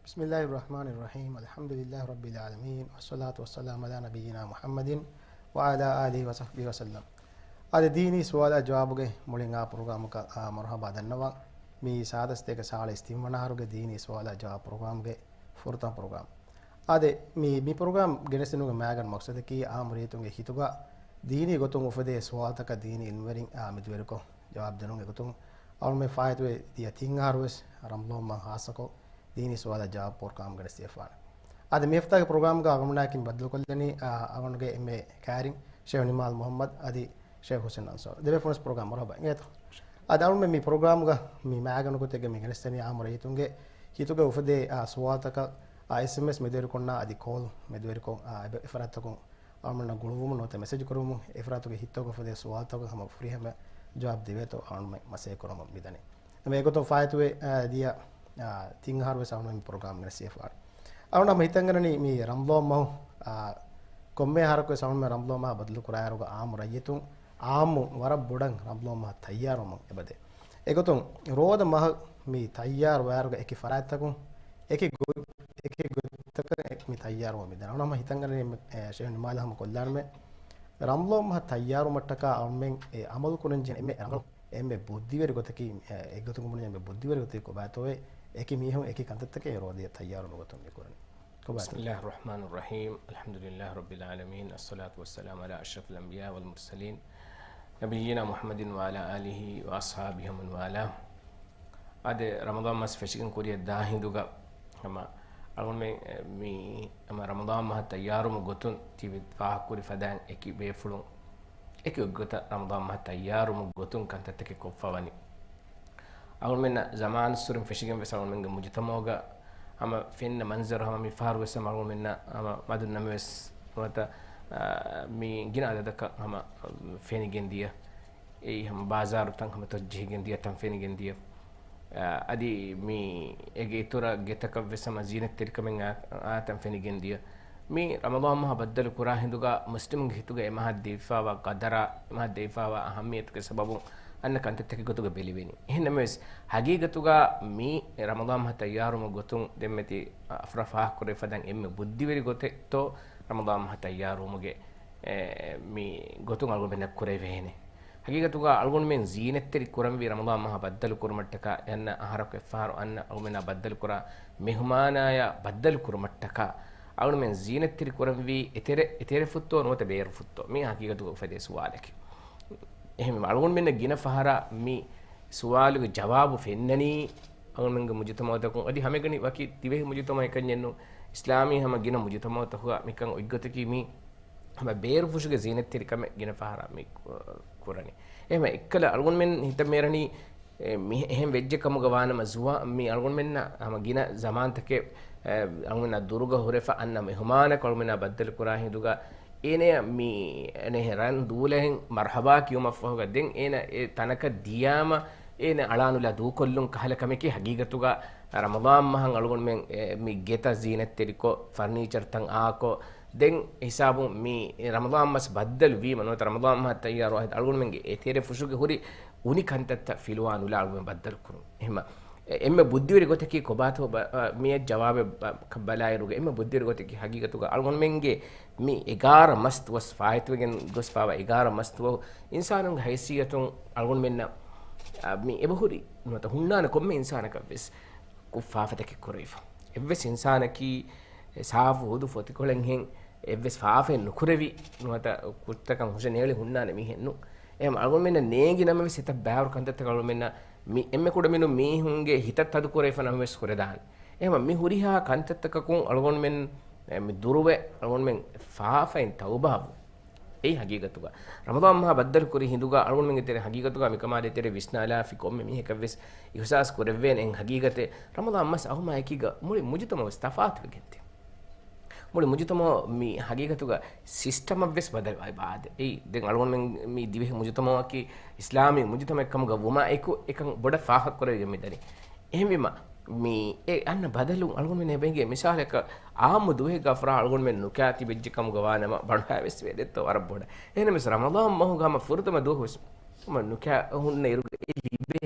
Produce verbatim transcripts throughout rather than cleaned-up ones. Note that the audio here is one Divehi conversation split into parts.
بسم الله الرحمن الرحيم. الحمد لله رب العالمين، والصلاة والسلام على نبينا محمد وعلى آله وصحبه وسلم. އާދެ، ދީނީ ސުވާލާ ޖަވާބުގެ މުޅިން އާ ޕްރޮގްރާމަކަށް އާ މަރުޙަބާ ދަންނަވަން. މި ސާދަ ސަތޭކަ ސާޅީސް ތިން ވަނަ އަހަރުގެ ދީނީ ސުވާލާ ޖަވާބު ޕްރޮގްރާމްގެ ފުރަތަމަ ޕްރޮގްރާމް. އާދެ، މި، މި ޕްރޮގްރާމް ގެނެސްދިނުމުގެ މައިގަނޑު މަޤްޞަދަކީ އާއްމު ރިއްޔަތުންގެ ހިތުގަ ދީނީ ގޮތުން އުފެދޭ ސުވާލުތަކަށް ދީނީ އިލްމުވެރިން އާ މެދުވެރިކޮށް ޖަވާބު ދިނުން. އެގޮތުން އަޅުމެން ފާއިތުވެ ދިޔަ ތިން އަހަރު ވެސް ރަމަޟާން މަހަށް ޚާއްޞަކޮށް ދީނީ ސުވާލާ ޖަވާބު ޕްރޮގްރާމް ގެނެސްދިޔަފާނެ. އާދެ، މި ހަފްތާގެ ޕްރޮގްރާމްގަ އަޅުގަނޑުމެންނާ އެކީ ބައްދަލުކޮށްލަނީ، އާ، އަޅުގަނޑުގެ އެންމެ ކައިރިން ޝޭޚް ނިމާލް މުޙައްމަދު އަދި ޝޭޚް ޙުސެން އަންސާރު. ދެބޭފުޅުން ޕްރޮގްރާމް މަރުޙަބާ އިނގޭތޯ. އަދި އަޅުމެން މި ޕްރޮގްރާމްގަ މި މައިގަނޑު ގޮތެއްގަ މި ގެނެސްދެނީ އާއްމު ރައްޔިތުންގެ ހިތުގަ އުފެދޭ އާ ސުވާލުތަކަށް އާ އެސްއެމްއެސް މެދުވެރިކޮށްނާ އަދި ކޯލް މެދުވެރިކޮށް އާ އެބަ އެފަރާތްތަކުން އަޅުމެންނަށް ގުޅުވުމުން ނުވަތަ މެސެޖް ކުރުވުމުން އެފަރާތުގެ ހިތުގަ އުފެދޭ ސުވާލުތަކަށް ހަމަ ފުރިހަމަ ޖަވާބު ދެވޭތޯ އަޅުމެން މަސައްކަތް ކުރަމުން މިދަނީ. އެމެ އެގޮތުން ފާއިތުވެ، އާ، ދިޔަ، އާ، ތިން އަހަރު ވެސް އަޅުމެން މި ޕްރޮގްރާމް ގެނެސްދިޔަފާނެ. އަޅުގަނޑު ހަމަ ހިތަށް ގެންނަނީ މި ރަމަޟާން މަހު، އާ، ކޮންމެ އަހަރަކު ވެސް އަޅުމެން ރަމަޟާން މަހަށް ބައްދަލު ކުރާއިރުގަ އާއްމު ރައްޔިތުން އާއްމު ވަރަށް ބޮޑަށް ރަމަޟާން މަހަށް ތައްޔާރުވަމުން އެބަދޭ. އެގޮތުން ރޯދަ މަހަށް މި ތައްޔާރު ވާއިރުގަ އެކި ފަރާތްތަކުން އެކި ގޮތް، އެކި ގޮތްތަކަށް މި ތައްޔާރުވަމުން މިދަނީ. އަޅުގަނޑު ހަމަ ހިތަށް ގެންނަނީ، އެ، ޝޭޚް ނިމާލް ހަމަ ކޮށްލާނަމޭ. ރަމަޟާން މަހަށް ތައްޔާރުވުމަށްޓަކާ އަޅުމެން އެ ޢަމަލު ކުރަން ޖެހޭ އެންމެ ރަނގަޅު، އެންމެ ބުއްދިވެރި ގޮތަކީ، އެ، އެއްގޮތަކުން ބުނަން އެންމެ ބުއްދިވެރި ގޮތަކީ ކޮބާތޯއޭ؟ އެކި މީހުން އެކި ކަންތައްތަކެއް ރޯދަޔަށް ތައްޔާރުވުމުގެ ގޮތުން މި ކުރަނީ. ކޮބާތޯ؟ بسم الله الرحمن الرحيم. الحمد لله رب العالمين. الصلاة والسلام على أشرف الأنبياء والمرسلين. نبينا محمد وعلى آله وأصحابه ومن والاه. އާދެ، ރަމަޟާން މަސް ފެށިގެން ކުރިއަށް ދާ ހިނދުގަ ހަމަ އަޅުގަނޑުމެން، އެ، މި ހަމަ ރަމަޟާން މަހަށް ތައްޔާރުވުމުގެ ގޮތުން ތިބި ފާހަގަކުރި ފަދައިން އެކި ބޭފުޅުން އެކި އޮތްގޮތަށް ރަމަޟާން މަހަށް ތައްޔާރުވުމުގެ ގޮތުން ކަންތައްތަކެއް ކޮށްފަ ވަނީ. އަޅުގަނޑުމެންނަށް ޒަމާނުއްސުރެން ފެށިގެން ވެސް އަޅުގަނޑުމެންގެ މުޖުތަމަޢުގަ ހަމަ ފެންނަ މަންޒަރު ހަމަ މިފަހަރު ވެސް ހަމަ އަޅުގަނޑުމެންނަށް ހަމަ މަދުން ނަމަވެސް ނުވަތަ، އާ، މި ގިނަ އަދަދަކަށް ހަމަ ފެނިގެން ދިޔަ. އެއީ ހަމަ ބާޒާރުތައް ހަމަ ތޮއްޖެހިގެން ދިޔަ، ތަން ފެނިގެން ދިޔަ. އާ، އަދި މި އޭގެ އިތުރަށް ގެތަކަށް ވެސް ހަމަ ޒީނަތްތެރިކަމެއް އާ، އާ، ތަން ފެނިގެން ދިޔަ. މި ރަމަޟާން މަހަށް ބައްދަލު ކުރާ ހިނދުގަ މުސްލިމުންގެ ހިތުގަ އެ މަހަށް ދެވިފާވާ ޤަދަރާ، އެ މަހަށް ދެވިފާވާ އަހައްމިއްޔަތުގެ ސަބަބުން އަންނަ ކަންތައްތަކެއް ގޮތުގަ ބެލެވެނީ. އެހެން ނަމަވެސް، ހަގީގަތުގަ މި ރަމަޟާން މަހަށް ތައްޔާރުވުމުގެ ގޮތުން ދެންމެ ތި އަފްރާ ފާހަގަކުރެވި ފަދައިން އެންމެ ބުއްދިވެރި ގޮތެއްތޯ ރަމަޟާން މަހަށް ތައްޔާރުވުމުގެ، އެ، މި ގޮތުން އަޅުގަނޑުމެންނަށް ކުރެވޭނެ. ހަގީގަތުގަ އަޅުގަނޑުމެން ޒީނަތްތެރި ކުރަންވީ ރަމަޟާން މަހަށް ބައްދަލު ކުރުމަށްޓަކާ، އެ އަންނަ އަހަރަކު އެއްފަހަރު އަންނަ އަޅުގަނޑުމެންނާ ބައްދަލު ކުރާ މެހުމާނާޔާ ބައްދަލު ކުރުމަށްޓަކާ، އަޅުގަނޑުމެން ޒީނަތްތެރި ކުރަންވީ އެތެރެ، އެތެރެފުއްތޯ ނުވަތަ ބޭރުފުއްތޯ؟ މީ ހަގީގަތުގަ އުފެދޭ ސުވާލަކީ. އެހެންވީމަ އަޅުގަނޑުމެންނަށް ގިނަ ފަހަރަށް މި ސުވާލުގެ ޖަވާބު ފެންނަނީ އަޅުގަނޑުމެންގެ މުޖުތަމަޢުތަކުން އަދި ހަމައެކަނި ވަކި ދިވެހި މުޖުތަމަޢަކަށް ނެއްނު، އިސްލާމީ ހަމަ ގިނަ މުޖުތަމަޢުތަކުގަ މިކަން އޮތްގޮތަކީ މީ ހަމަ ބޭރުފުށުގެ ޒީނަތްތެރިކަމެއް ގިނަ ފަހަރަށް މި ކު-، ކުރަނީ. އެހެންވީމަ އެއްކަލަ އަޅުގަނޑުމެން ހިތަށް މޭރަނީ، އެ، މި އެހެން ވެއްޖެ ކަމުގަ ވާނަމަ ޒުވާ-، މި އަޅުގަނޑުމެންނަށް ހަމަ ގިނަ ޒަމާންތަކެއް، އެ، އަޅުގަނޑުމެންނާ ދުރުގަ ހުރެފަ އަންނަ މެހުމާނަކު އަޅުގަނޑުމެންނާ ބައްދަލު ކުރާ ހިނދުގަ އޭނަޔަށް މި އެނެހެ ރަން ދޫލަހެން މަރްޙަބާ ކިޔުމަށްފަހުގަ ދެން އޭނަ އެ ތަނަކަށް ދިޔާމަ އޭނަ އަޅާނުލާ ދޫކޮށްލުން ކަހަލަ ކަމެކޭ ހަގީގަތުގަ ރަމަޟާން މަހަށް އަޅުގަނޑުމެން އެ މި ގެތައް ޒީނަތްތެރިކޮށް، ފަރުނީޗަރުތައް އާކޮށް، ދެން ހިސާބުން މި ރަމަޟާން މަސް ބައްދަލު ވީމަ ނުވަތަ ރަމަޟާން މަހަށް ތައްޔާރުވާ ހިނދު އަޅުގަނޑުމެންގެ އެތެރެ ފުށުގެ ހުރި އުނި ކަންތައްތައް ފިލުވާނުލާ އަޅުގަނޑުމެން ބައްދަލު ކުރުން. އެހެންވީމަ، އެ-، އެންމެ ބުއްދިވެރި ގޮތަކީ ކޮބާތޯ ބަ-، އަ، މިއަށް ޖަވާބެއް ބަ-، ކަ-، ބަލާއިރުގަ އެންމެ ބުއްދިވެރި ގޮތަކީ ހަގީގަތުގަ އަޅުގަނޑުމެންގެ މި އެގާރަ މަސް ދުވަސް ފާއިތުވެގެން ގޮސްފާވާ އެގާރަ މަސް ދުވަހު އިންސާނުންގެ ހައިސިއްޔަތުން އަޅުގަނޑުމެންނަށް، އަ، މި އެބަހުރި ނުވަތަ ހުންނާނެ ކޮންމެ އިންސާނަކަށްވެސް ކުށް ފާފަތަކެއް ކުރެވިފަ. އެއްވެސް އިންސާނަކީ ސާފު ހުދު ފޮތިކޮޅެއްހެން އެއްވެސް ފާފައެއް ނުކުރެވި ނުވަތަ ކުށްތަކަށް ހުށަނޭޅި ހުންނާނެ މީހެއް ނޫން. އެހެން އަޅުގަނޑުމެންނަށް ނޭނގި ނަމަވެސް އެތައް ބާރު ކަންތައްތަކަށް އަޅުގަނޑުމެންނަށް މި އެންމެ ކުޑަމިނުން މީހުންގެ ހިތަށް ތަދު ކުރެވިފަ ނަމަވެސް ކުރެދާނެ. އެހެން މި ހުރިހާ ކަންތައްތަކަކުން އަޅުގަނޑުމެން މި ދުރުވެ އަޅުގަނޑުމެން ފާފައިން ތައުބާވުން. އެއީ ހަގީގަތުގަ. ރަމަޟާން މަހާ ބައްދަލު ކުރި ހިނދުގަ އަޅުގަނޑުމެންގެ ތެރެ ހަގީގަތުގަ މިކަމާ ދޭތެރޭ ވިސްނާލާފި ކޮންމެ މީހަކަށްވެސް އިހުސާސް ކުރެވޭނެ އެއް ހަގީގަތެއް. ރަމަޟާން މަސް އަހުމާ އެކީގަ މުޅި މުޖުތަމައުވެސް ތަފާތުވެގެންދިޔަ. މުޅި މުޖުތަމައު މި ހަގީގަތުގަ ސިސްޓަމަށްވެސް ބަދަލު އައި ބާދެ. އެއީ ދެން އަޅުގަނޑުމެން މި ދިވެހި މުޖުތަމައަކީ އިސްލާމީ މުޖުތަމައެއް ކަމުގަ ވުމާ އެކު އެކަން ބޮޑަށް ފާހަގަ ކުރެވިގެން މިދަނީ. އެހެންވީމަ، މި އެ އަންނަ ބަދަލުން އަޅުގަނޑުމެން އެބަ އިނގޭ މިސާލަކަށް އާއްމު ދުވަހެއްގަ އަފްރާ އަޅުގަނޑުމެން ނުކާ ތިބެއްޖެ ކަމުގަ ވާނަމަ ބަނޑުހައިވެސް ވޭ ދެއްތޯ ވަރަށް ބޮޑަށް. އެހެންނަމަވެސް ރަމަޟާން މަހުގަ ހަމަ ފުރަތަމަ ދުވަހުވެސް ހަމަ ނުކާ ހުންނަ އިރުގަ އެ ލިބޭ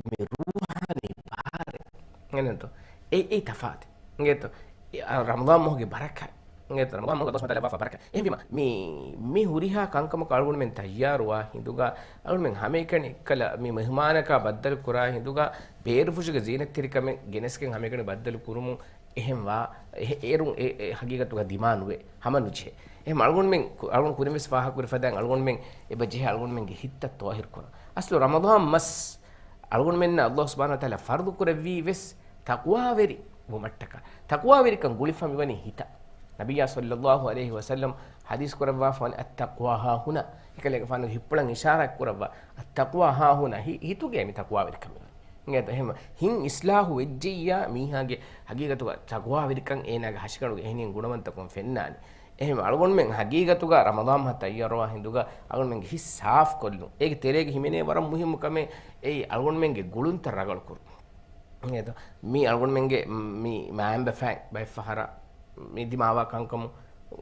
މި ރޫޙާނީ ބާރެއް. އެނގޭތޯ؟ އެ އެ ތަފާތެއް. އިނގޭތޯ؟ އެ، އަ، ރަމަޟާން މަހުގެ ބަރަކާތް. އިނގޭތޯ؟ ރަމަޟާން މަހުގެ އަﷲ ސުބްޙާނަހޫ ވަތަޢާލާ ލައްވާފަ ބަރަކާތް. އެހެންވީމަ، މި، މި ހުރިހާ ކަންކަމަކު އަޅުގަނޑުމެން ތައްޔާރުވާ ހިނދުގަ، އަޅުގަނޑުމެން ހަމައެކަނި އެއްކަލަ މި މެހުމާނަކާ ބައްދަލު ކުރާ ހިނދުގަ، ބޭރުފުށުގެ ޒީނަތްތެރިކަމެއް ގެނެސްގެން ހަމައެކަނި ބައްދަލު ކުރުމުން އެހެންވާ، އެ، އޭރުން އެ، އެ ހަގީގަތުގަ ދިމާނުވޭ، ހަމަނުޖެހޭ. އެހެން އަޅުގަނޑުމެން، އަޅުގަނޑު ކުރިން ވެސް ފާހަގަކުރި ފަދައިން އަޅުގަނޑުމެން އެބަ ޖެހޭ އަޅުގަނޑުމެންގެ ހިތްތައް ޠާހިރު ކުރަން. އަސްލު ރަމަޟާން މަސް އަޅުގަނޑުމެންނަށް އަﷲ ސުބްޙާނަހޫ ވަތަޢާލާ ފަރުޟު ކުރެއްވީ ވެސް ތަޤްވާވެރި ވުމަށްޓަކާ. ތަޤްވާވެރިކަން ގުޅިފަ މިވަނީ ހިތަށް. ނަބިއްޔާ ޞައްލައްލާހު ޢަލައިހި ވަސައްލަމް ޙަދީޘް ކުރައްވާފަ ވަނީ، "التقوى ها هنا." އެކަލޭގެފާނުގެ ހިތްޕުޅަށް އިޝާރާތް ކުރައްވާ، "التقوى ها هنا." ހި-، ހިތުގައި މި ތަޤްވާވެރިކަން މިވަނީ. އިނގޭތޯ؟ އެހެން ހިތް އިޞްލާޙު ވެއްޖެއްޔާ، މީހާގެ ހަގީގަތުގަ ތަޤްވާވެރިކަން އޭނާގެ ހަށިގަނޑުގެ އެހެނިހެން ގުނަވަންތަކުން ފެންނާނެ. އެހެން އަޅުގަނޑުމެން ހަގީގަތުގަ ރަމަޟާން މަހަށް ތައްޔާރުވާ ހިނދުގަ އަޅުގަނޑުމެންގެ ހިތް ސާފުކޮށްލުން. އޭގެ ތެރޭގަ ހިމެނޭ ވަރަށް މުހިއްމު ކަމެއް އެއީ އަޅުގަނޑުމެންގެ ގުޅުންތައް ރަގަޅުކުރުން. އިނގޭތޯ؟ މީ އަޅުގަނޑުމެންގެ މި މާތް ބަފައިން ބައެއްފަހަރަށް މި ދިމާވާ ކަންކަމުން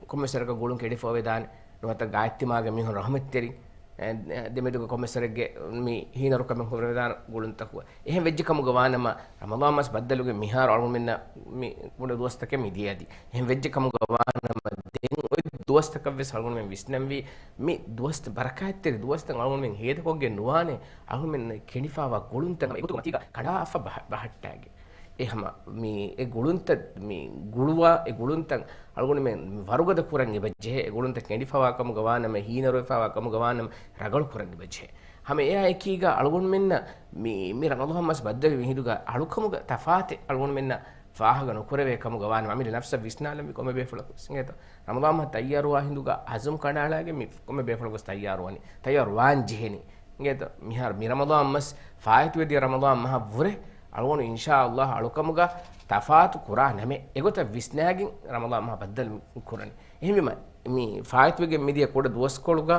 ކޮންމެސް ވަރަކަށް ގުޅުން ކެޑިފަ ވެދާނެ. ނުވަތަ ގާތްތިމާގެ މީހުން ރަޙުމަތްތެރިން، އެ، ދެމެދުގެ ކޮންމެސް ވަރެއްގެ މި ހީނަރުކަމެއް ހުރެވެދާނެ ގުޅުންތަކުގަ. އެހެން ވެއްޖެ ކަމުގަ ވާނަމަ، ރަމަޟާން މަސް ބައްދަލުގެ މިހާރު އަޅުގަނޑުމެންނަށް މި ކުޑަ ދުވަސްތަކެއް މި ދިޔައީ. އެހެން ވެއްޖެ ކަމުގަ ވާނަމަ، ދެން އޮތް ދުވަސްތަކަށް ވެސް އަޅުގަނޑުމެން ވިސްނަންވީ، މި ދުވަސް ބަރަކާތްތެރި ދުވަސްތައް އަޅުގަނޑުމެން ހޭދަކޮށްގެން ނުވާނެ، އަޅުގަނޑުމެން ކެނޑިފަވާ ގުޅުންތައް އެގޮތުގަ މަތީގަ ކަނޑާފަ ބަހަ-، ބަހައްޓާގެން. އެ ހަމަ މި އެ ގުޅުންތައް މި ގުޅުވާ އެ ގުޅުންތައް އަޅުގަނޑުމެން ވަރުގަދަ ކުރަން އެބަޖެހޭ. އެ ގުޅުންތައް ކެނޑިފަވާ ކަމުގަ ވާނަމަ، ހީނަރުވެފަވާ ކަމުގަ ވާނަމަ، ރަގަޅު ކުރަން އެބަޖެހޭ. ހަމަ އެއާ އެކީގަ އަޅުގަނޑުމެންނަށް މި، މި ރަމަޟާން މަސް ބައްދަލުވި ހިނދުގަ އަޅުކަމުގަ ތަފާތެއް އަޅުގަނޑުމެންނަށް ފާހަގަ ނުކުރެވޭ ކަމުގަ ވާނަމަ، އަމިއްލަ ނަފްސަށް ވިސްނާލަންވީ ކޮންމެ ބޭފުޅަކު ވެސް. އިނގޭތޯ؟ ރަމަޟާން މަހަށް ތައްޔާރުވާ ހިނދުގަ އަޒުމް ކަނޑައަޅާގެން މި ކޮންމެ ބޭފުޅަކު ވެސް ތައްޔާރުވާނީ. ތައްޔާރު ވާން ޖެހެނީ. އިނގޭތޯ؟ މިހާރު މި ރަމަޟާން މަސް ފާއިތުވެދިޔަ ރަމަޟާން މަހަށްވުރެ އަޅުގަނޑު އިންޝާﷲ އަޅުކަމުގަ ތަފާތު ކުރާނަމޭ. އެގޮތަށް ވިސްނާގެން ރަމަޟާން މަހަށް ބައްދަލު ކުރަނީ. އެހެންވީމަ، މި ފާއިތުވެގެން މިދިޔަ ކުޑަ ދުވަސްކޮޅުގަ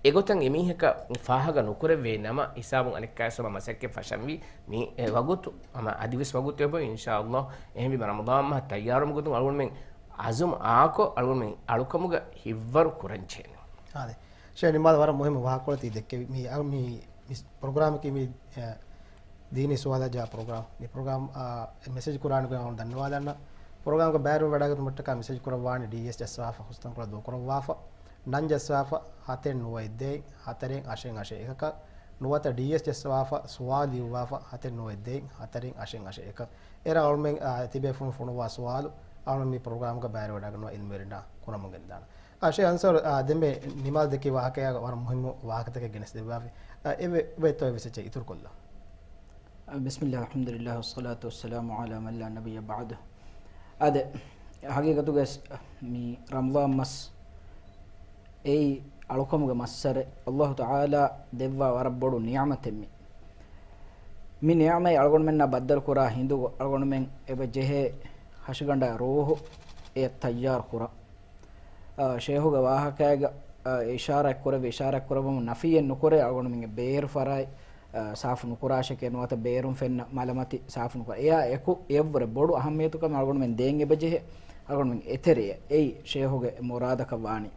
އެގޮތަށް އެމީހަކަށް ފާހަގަ ނުކުރެވޭ ނަމަ، ހިސާބުން އަނެއްކާވެސް ހަމަ މަސައްކަތް ފަށަންވީ. މި އެ ވަގުތު ހަމަ އަދިވެސް ވަގުތު އެބައޮތް އިންޝާﷲ. އެހެންވީމަ ރަމަޟާން މަހަށް ތައްޔާރުވުމުގެ ގޮތުން އަޅުގަނޑުމެން އަޒުމް އާކޮށް އަޅުގަނޑުމެން އަޅުކަމުގަ ހިތްވަރު ކުރަން ޖެހޭނެ. އާދެ. ޝޭޚް ނިމާލް ވަރަށް މުހިއްމު ވާހަކަކޮޅެއް ތި ދެއްކެވި. މި، މި، މި ޕްރޮގްރާމަކީ މި، އެ، ދީނީ ސުވާލާ ޖަވާބު ޕްރޮގްރާމް. މި ޕްރޮގްރާމް، އާ، އެ މެސެޖް ކުރާނެ ގޮތް އަޅުގަނޑު ދަންނަވާލަންނަ. ޕްރޮގްރާމްގެ ބައިވެރިވެ ވަޑައިގަތުމަށްޓަކާ މެސެޖް ކުރައްވާނެ ޑީއެސް ޖައްސަވާފަ ހުސްތަންކޮޅަށް ދޫކުރައްވާފަ. ނަން ޖައްސަވާފަ ހަތެއް ނުވަ އެއް ދޭއް ހަތަރެއް އަށެއް އަށެއް އެކަކަށް. ނުވަތަ ޑީއެސް ޖައްސަވާފަ ސުވާލު ލިޔުއްވާފަ ހަތެއް ނުވަ އެއް ދޭއް ހަތަރެއް އަށެއް އަށެއް އެކަކަށް. އޭރަށް އަޅުމެން، އާ، ތިބޭފުޅުން ފޮނުއްވާ ސުވާލު އަޅުމެން މި ޕްރޮގްރާމްގަ ބައިވެރިވެވަޑައިގަންނަވާ އިލްމުވެރިންނާ ކުރަމުން ގެންދާނަން. އާ، ޝޭޚް އަންސާރު، އާ، ދެންމެ ނިމާލް ދެއްކި ވާހަކަޔާ ވަރަށް މުހިއްމު ވާހަކަތަކެއް ގެނެސްދެއްވާފި. އާ، އެވެ-، އެވެތޯ އެ މެސެޖް އިތުރުކޮށްލާ. ބިސްމިއްލާ، އަލްޙަމްދުލިއްލާހި، ވައްޞަލާތު ވައްސަލާމު ޢަލާ މަން ލާ ނަބިއްޔަ ބަޢްދަހު. އާދެ، ހަގީގަތުގަ މި ރަމަޟާން މަސް އެއީ އަޅުކަމުގެ މައްސަރެއް. އަލްލާހު ތަޢާލާ ދެއްވާ ވަރަށް ބޮޑު ނިޢުމަތެއް މި. މި ނިޢުމަތް އަޅުގަނޑުމެންނާ ބައްދަލު ކުރާ ހިނދު އަޅުގަނޑުމެން އެބަ ޖެހޭ ހަށިގަނޑާ ރޫޙު އެ ތައްޔާރު ކުރަން. އާ، ޝޭޚުގެ ވާހަކައިގަ، އާ، އިޝާރާތް ކުރެއްވި، އިޝާރާތް ކުރައްވަމުން ނަފީއެއް ނުކުރޭ އަޅުގަނޑުމެންގެ ބޭރު ފަރާތް، އާ، ސާފު ނުކުރާށެކޭ ނުވަތަ ބޭރުން ފެންނަ މަލަމަތި ސާފު ނުކުރާ. އެއާ އެކު އެއަށްވުރެ ބޮޑު އަހައްމިޔަތުކަމެއް އަޅުގަނޑުމެން ދޭން އެބަޖެހޭ އަޅުގަނޑުމެން އެތެރެއަށް. އެއީ ޝޭޚުގެ މުރާދަކަށް ވާނީ.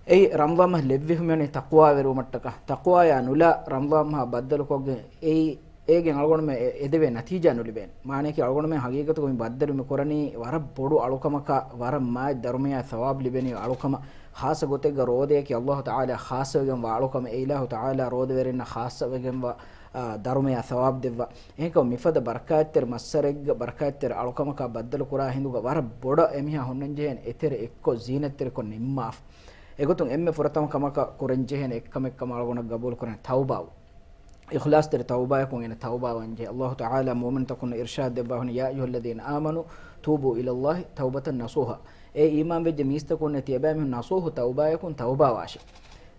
އެއީ ރަމަޟާން މަހް ލެއްވި ހިމެނޭ ތަޤްވާވެރިވުމަށްޓަކާ. ތަޤްވާޔާ ނުލާ ރަމަޟާން މަހާ ބައްދަލުކޮށްގެން އެއީ އޭގެން އަޅުގަނޑުމެން އެ-، އެދެވޭ ނަތީޖާ ނުލިބޭނެ. މާނަޔަކީ އަޅުގަނޑުމެން ހަގީގަތުގަ މި ބައްދަލު މި ކުރަނީ ވަރަށް ބޮޑު އަޅުކަމަކާ، ވަރަށް މާތް ދަރުމަޔާ ސަވާބު ލިބެނި އަޅުކަމަށް. ޚާއްޞަ ގޮތެއްގަ ރޯދަޔަކީ އަލްލާހު ތަޢާލާ ޚާއްޞަވެގެންވާ އަޅުކަމެއް. އެ އިލާހު ތަޢާލާ ރޯދަވެރިންނަށް ޚާއްޞަވެގެންވާ، އާ، ދަރުމަޔާ ސަވާބު ދެއްވާ. އެހެންކަމުން މިފަދަ ބަރަކާތްތެރި މައްސަރެއްގަ ބަރަކާތްތެރި އަޅުކަމަކާ ބައްދަލު ކުރާ ހިނދުގަ ވަރަށް ބޮޑަށް އެމީހާ ހުންނަންޖެހޭނެ އެތެރެ އެއްކޮށް ޒީނަތްތެރިކޮށް ނިންމާފަ. އެގޮތުން އެންމެ ފުރަތަމަ ކަމަކަށް ކުރަންޖެހޭނެ އެއްކަމެއްކަމަށް އަޅުގަނޑަށް ގަބޫލުކުރަން ތައުބާވުން. އިޚްލާޞްތެރި ތައުބާޔަކުން އޭނަ ތައުބާވާންޖެހޭ. އަލްލާހު ތަޢާލާ މުއުމިންތަކުންނަށް އިރްޝާދު ދެއްވާ ހުންނަ، "يا أيها الذين آمنوا توبوا إلى الله توبة نصوحا." އޭ އީމާންވެއްޖެ މީސްތަކުންނޭ، ތިޔަބައިމީހުން ނަޞޫޙު ތައުބާޔަކުން ތައުބާވާށޭ.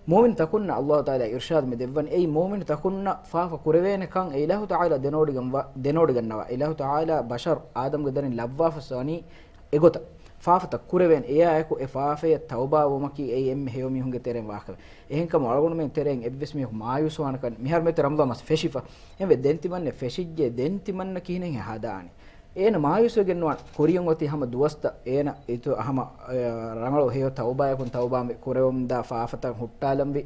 މުއުމިން ތަކުންނަށް އަލްލާހު ތަޢާލާ އިރްޝާދު މި ދެއްވަނީ، އެއީ މުއުމިން ތަކުންނަށް ފާފަ ކުރެވޭނެ ކަން އެ އިލާހު ތަޢާލާ ދެނެވޮޑިގަންވާ، ދެނެވޮޑިގަންނަވާ. އިލާހު ތަޢާލާ ބަޝަރު އާދަމްގެ ދަރިން ލައްވާފަސް ވަނީ އެގޮތަށް. ފާފަތައް ކުރެވޭނެ، އެއާއެކު އެ ފާފަޔަށް ތައުބާވުމަކީ އެއީ އެންމެ ހެޔޮ މީހުންގެ ތެރެއިން ވާހަކަވޭ. އެހެންކަމުން އަޅުގަނޑުމެން ތެރެއިން އެއްވެސް މީހަކު މާޔޫސްވާނެ ކަން. މިހާރު މިއޮތީ ރަމަޟާން މަސް ފެށިފަ. އެހެންވެ ދެން ތިމަންނެ ފެށިއްޖެ، ދެން ތިމަންނަ ކިހިނެއް ހަދާނީ؟ އޭނަ މާޔޫސްވެގެން ނުވާނެ. ކުރިޔަށް އޮތީ ހަމަ ދުވަސްތައް އޭނަ އިތު ހަމަ، އަ، ރަނގަޅު ހެޔޮ ތައުބާޔަކުން ތައުބާ ކުރެވެމުންދާ ފާފަތައް ހުއްޓާލަންވި،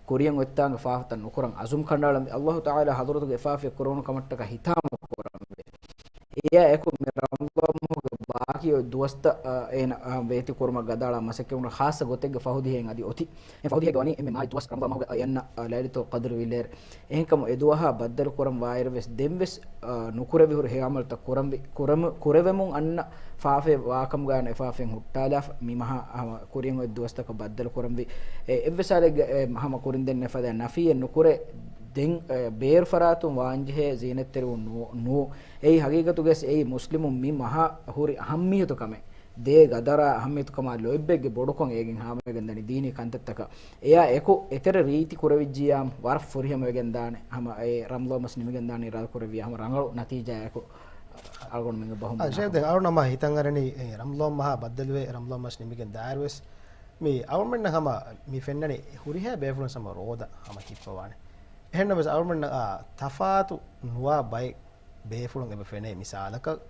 ކުރިޔަށް އޮތްތާނގެ ފާފަތައް ނުކުރަން އަޒުމް ކަނޑައަޅަންވި، އަލްލާހު ތަޢާލާ ޙަޟްރަތުގެ އެ ފާފައެއް ކުރެވުނު ކަމަށްޓަކާ ހިތާމަ ކުރަންވި. އެއާ އެކު މި ރަމަޟާން މަހުގެ ބާކީ އޮތް ދުވަސްތައް، އާ، އޭނަ، އާ، ވޭތި ކުރުމަށް ގަދައަޅާ މަސައްކަތް ކުރުން ޚާއްޞަ ގޮތެއްގެ ފަހު ދިހައިން އަދި އޮތީ. އެ ފަހު ދިހައިގެ ވަނީ އެންމެ މާތް ދުވަސް ރަމަޟާން މަހުގެ އަޔަންނަށް، އާ، ލައިލަތުލް ޤަދްރު ވިލޭރެ. އެހެންކަމުން އެ ދުވަހާ ބައްދަލު ކުރަން ވާއިރު ވެސް ދެން ވެސް، އާ، ނުކުރެވި ހުރި ހެޔޮ ޢަމަލުތައް ކުރަންވި، ކުރަމު-، ކުރެވެމުން އަންނަ ފާފައެއް ވާކަމުގައި އެފާފައިން ހުއްޓާލާފަ. މި މަހާ ހަމަ ކުރިން އޮތް ދުވަސްތަކަށް ބައްދަލު ކުރަންވީ. އެ އެއްވެސް ހާލެއްގަ އެ ހަމަ ކުރިން ދެން އެފަދަ ނަފީއެއް ނުކުރޭ. ދެން، އެ، ބޭރު ފަރާތުން ވާންޖެހޭ ޒީނަތްތެރިވުން ނޫ-، ނޫ. އެއީ ހަގީގަތުގަސް އެއީ މުސްލިމުން މި މަހާ ހުރި އަހައްމިޔަތު ކަމެއް. ދޭ ގަދަރާ އަހައްމިޔަތުކަމާ ލޯތްބެއްގެ ބޮޑުކޮށް އޭގެން ހާމަވެގެން ދަނީ ދީނީ ކަންތައްތަކަށް. އެއާ އެކު އެތެރެ ރީތި ކުރެވިއްޖިޔާމު ވަރަށް ފުރިހަމަ ވެގެން ދާނެ. ހަމަ އެ ރަމަޟާން މަސް ނިމިގެން ދާނީ އިރާދަ ކުރެއްވިޔާ ހަމަ ރަނގަޅު ނަތީޖާއެކު އަޅުގަނޑުމެންގެ ބަހުން އާ، ޝޭޚް، ދެން އަޅުން ހަމަ ހިތަށް އަރަނީ އެ ރަމަޟާން މަހާ ބައްދަލުވެ ރަމަޟާން މަސް ނިމިގެން ދާއިރުވެސް މި އަޅުމެންނަށް ހަމަ މި ފެންނަނީ ހުރިހާ ބޭފުޅުން ހަމަ ރޯދަ ހަމަ ހިއްޕަވާނެ. އެހެންނަމަވެސް އަޅުމެންނަށް އާ ތަފާތު ނުވާ ބައެއް ބޭފުޅުން އެބަ ފެނޭ. މިސާލަކަށް،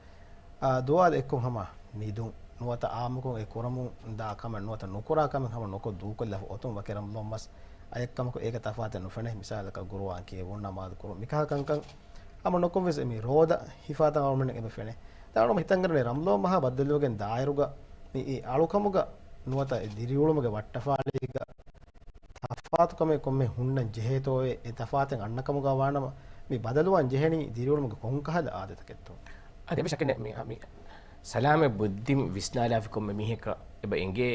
އާ، ދުވާލު އެއްކޮށް ހަމަ ނިދުން، ނުވަތަ އާއްމުކޮށް އެ ކުރަމުން ދާ ކަމެއް ނުވަތަ ނުކުރާ ކަމެއް ހަމަ ނުކޮށް ދޫކޮށްލާފަ އޮތުން ވަކި ރަމަޟާން މަސް އަޔަށްކަމަކު އޭގެ ތަފާތެއް ނުފެނޭ. މިސާލަކަށް ގުރުއާން ކިޔެވުން، ނަމާދު ކުރުން، މިކަހަ ކަންކަން ހަމަ ނުކޮށްވެސް މި ރޯދަ ހިފާތަން އަޅުމެންނަށް އެބަ ފެނޭ. ދެން އަޅުމެން ހިތަށް އަރަނީ ރަމަޟާން މަހާ ބައްދަލުވެގެން ދާއިރުގަ މި އީ އަޅުކަމުގަ ނުވަތަ އެ ދިރިއުޅުމުގެ ވައްޓަފާޅީގަ ތަފާތުކަމެއް ކޮންމެ ހުންނަން ޖެހޭތޯއޭ؟ އެ ތަފާތެއް އަންނަކަމުގަ ވާނަމަ، މި ބަދަލުވާން ޖެހެނީ ދިރިއުޅުމުގެ ކޮންކަހަލަ އާދަތަކެއްތޯ؟ އަދި އެބަ ޝައްކެއް ނެތް، މި، މި ސަލާމަތް ބުއްދިން ވިސްނާލާފި ކޮންމެ މީހަކަށް އެބަ އެނގޭ،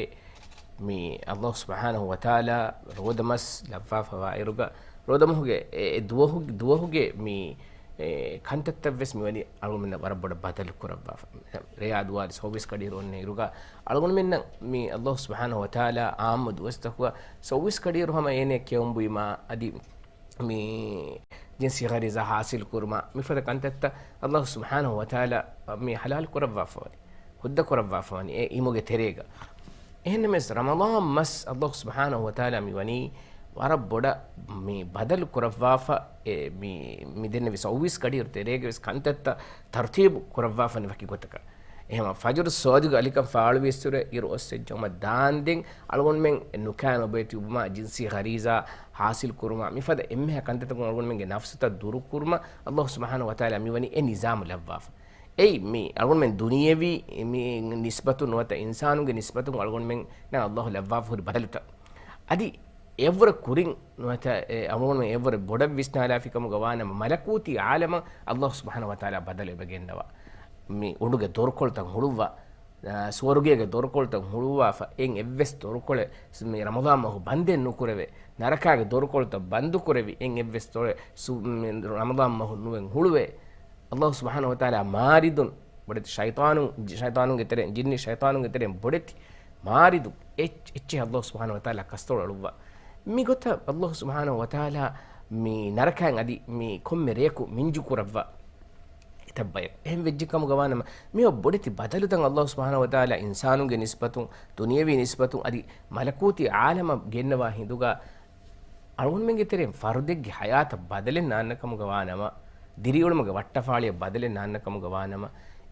މި ﷲ ސުބްޙާނަހޫ ވަތަޢާލާ ރޯދަމަސް ލައްވާފަ ވާއިރުގަ، ރޯދަމަހުގެ އެ، އެ ދުވަހު-، ދުވަހުގެ މި އެ ކަންތައްތައް ވެސް މިވަނީ އަޅުގަނޑުމެންނަށް ވަރަށް ބޮޑަށް ބަދަލު ކުރައްވާފަ. ރެޔާ ދުވާލު ސައުވީސް ކަޑިއިރު އޮންނަ އިރުގަ އަޅުގަނޑުމެންނަށް މި ﷲ ސުބްޙާނަހޫ ވަތަޢާލާ އާއްމު ދުވަސްތަކުގަ ސައުވީސް ކަޑިއިރު ހަމަ އޭނަ ކެއުން ބުއިމާ އަދި މި ޖިންސީ ޣަރީޒާ ޙާޞިލް ކުރުމާ މިފަދަ ކަންތައްތައް ﷲ ސުބްޙާނަހޫ ވަތަޢާލާ މި ޙަލާލު ކުރައްވާފަވަނީ. ހުއްދަ ކުރައްވާފަވަނީ އެ އިމުގެ ތެރޭގަ. އެހެންނަމަވެސް ރަމަޟާން މަސް ﷲ ސުބްޙާނަހޫ ވަތަޢާލާ މިވަނީ ވަރަށް ބޮޑަށް މި ބަދަލު ކުރައްވާފަ، އެ މި، މި ދެންނެވި ސައުވީސް ކަޑިއިރު ތެރޭގަ ވެސް ކަންތައްތައް ތަރުތީބު ކުރައްވާފަނި ވަކި ގޮތަކަށް. އެހެންމަ ފަޖުރު ޞާދިޤު އަލިކަން ފާޅުވިއްސުރެ އިރު އޮއްސެއް ޖަމަ ދާންދެން އަޅުގަނޑުމެން ނުކާ ނުބޭތި އުބުމާ ޖިންސީ ޣަރީޒާ ޙާޞިލް ކުރުމާ މިފަދަ އެންމެހާ ކަންތައްތަކުން އަޅުގަނޑުމެންގެ ނަފްސުތައް ދުރު ކުރުމަށް ﷲ ސުބްޙާނަހޫ ވަތަޢާލާ މިވަނީ އެ ނިޒާމު ލައްވާފަ. އެއީ މި އަޅުގަނޑުމެން ދުނިޔެވީ މި ނިސްބަތުން ނުވަތަ އިންސާނުންގެ ނިސްބަތުން އަޅުގަނޑުމެންނަށް ﷲ ލައްވާފަ ހުރި ބަދަލުތައް. އަދި އެއަށްވުރެ ކުރިން ނުވަތަ އެ އަޅުގަނޑުމެން އެއަށްވުރެ ބޮޑަށް ވިސްނާލާފި ކަމުގަ ވާނަމަ، މަލަކޫތީ ޢާލަމަށް ﷲ ސުބްޙާނަހޫ ވަތަޢާލާ ބަދަލު އެބަ ގެންނަވާ. މި އުޑުގެ ދޮރުކޮޅުތައް ހުޅުއްވާ، އާ، ސުވަރުގޭގެ ދޮރުކޮޅުތައް ހުޅުއްވާފަ، އެއް އެއްވެސް ދޮރުކޮޅެއް މި ރަމަޟާން މަހު ބަންދެއް ނުކުރެވޭ. ނަރަކާގެ ދޮރުކޮޅުތައް ބަންދު ކުރެވި، އެއް އެއްވެސް ދޮރެއް ސު-، މި ރަމަޟާން މަހު ނުވެން ހުޅުވޭ. ﷲ ސުބްޙާނަހޫ ވަތަޢާލާ މާރިދުން ބޮޑެތި ޝައިޠާނު-، ޝައިޠާނުންގެ ތެރެއިން، ޖިންނި ޝައިޠާނުންގެ ތެރެއިން ބޮޑެތި މާރިދު އެއްޗެއް، އެއްޗެއް ﷲ ސުބްޙާނަހޫ ވަތަޢާލާ ކަސްތޮޅު އަޅުއްވާ. މިގޮތަށް ﷲ ސުބްޙާނަހޫ ވަތަޢާލާ މި ނަރަކައިން އަދި މި ކޮންމެ ރެޔަކު މިންޖު ކުރައްވާ. އެތައް ބަޔަކު. އެހެން ވެއްޖެ ކަމުގަ ވާނަމަ، މިއޮތް ބޮޑެތި ބަދަލުތައް ﷲ ސުބްޙާނަހޫ ވަތަޢާލާ އިންސާނުންގެ ނިސްބަތުން، ދުނިޔެވީ ނިސްބަތުން އަދި މަލަކޫތީ ޢާލަމަށް ގެންނަވާ ހިނދުގަ، އަޅުގަނޑުމެންގެ ތެރެއިން ފަރުދެއްގެ ޙަޔާތަށް ބަދަލެއް ނާންނަ ކަމުގަ ވާނަމަ، ދިރިއުޅުމުގެ ވައްޓަފާޅިއަށް ބަދަލެއް ނާންނަ ކަމުގަ ވާނަމަ،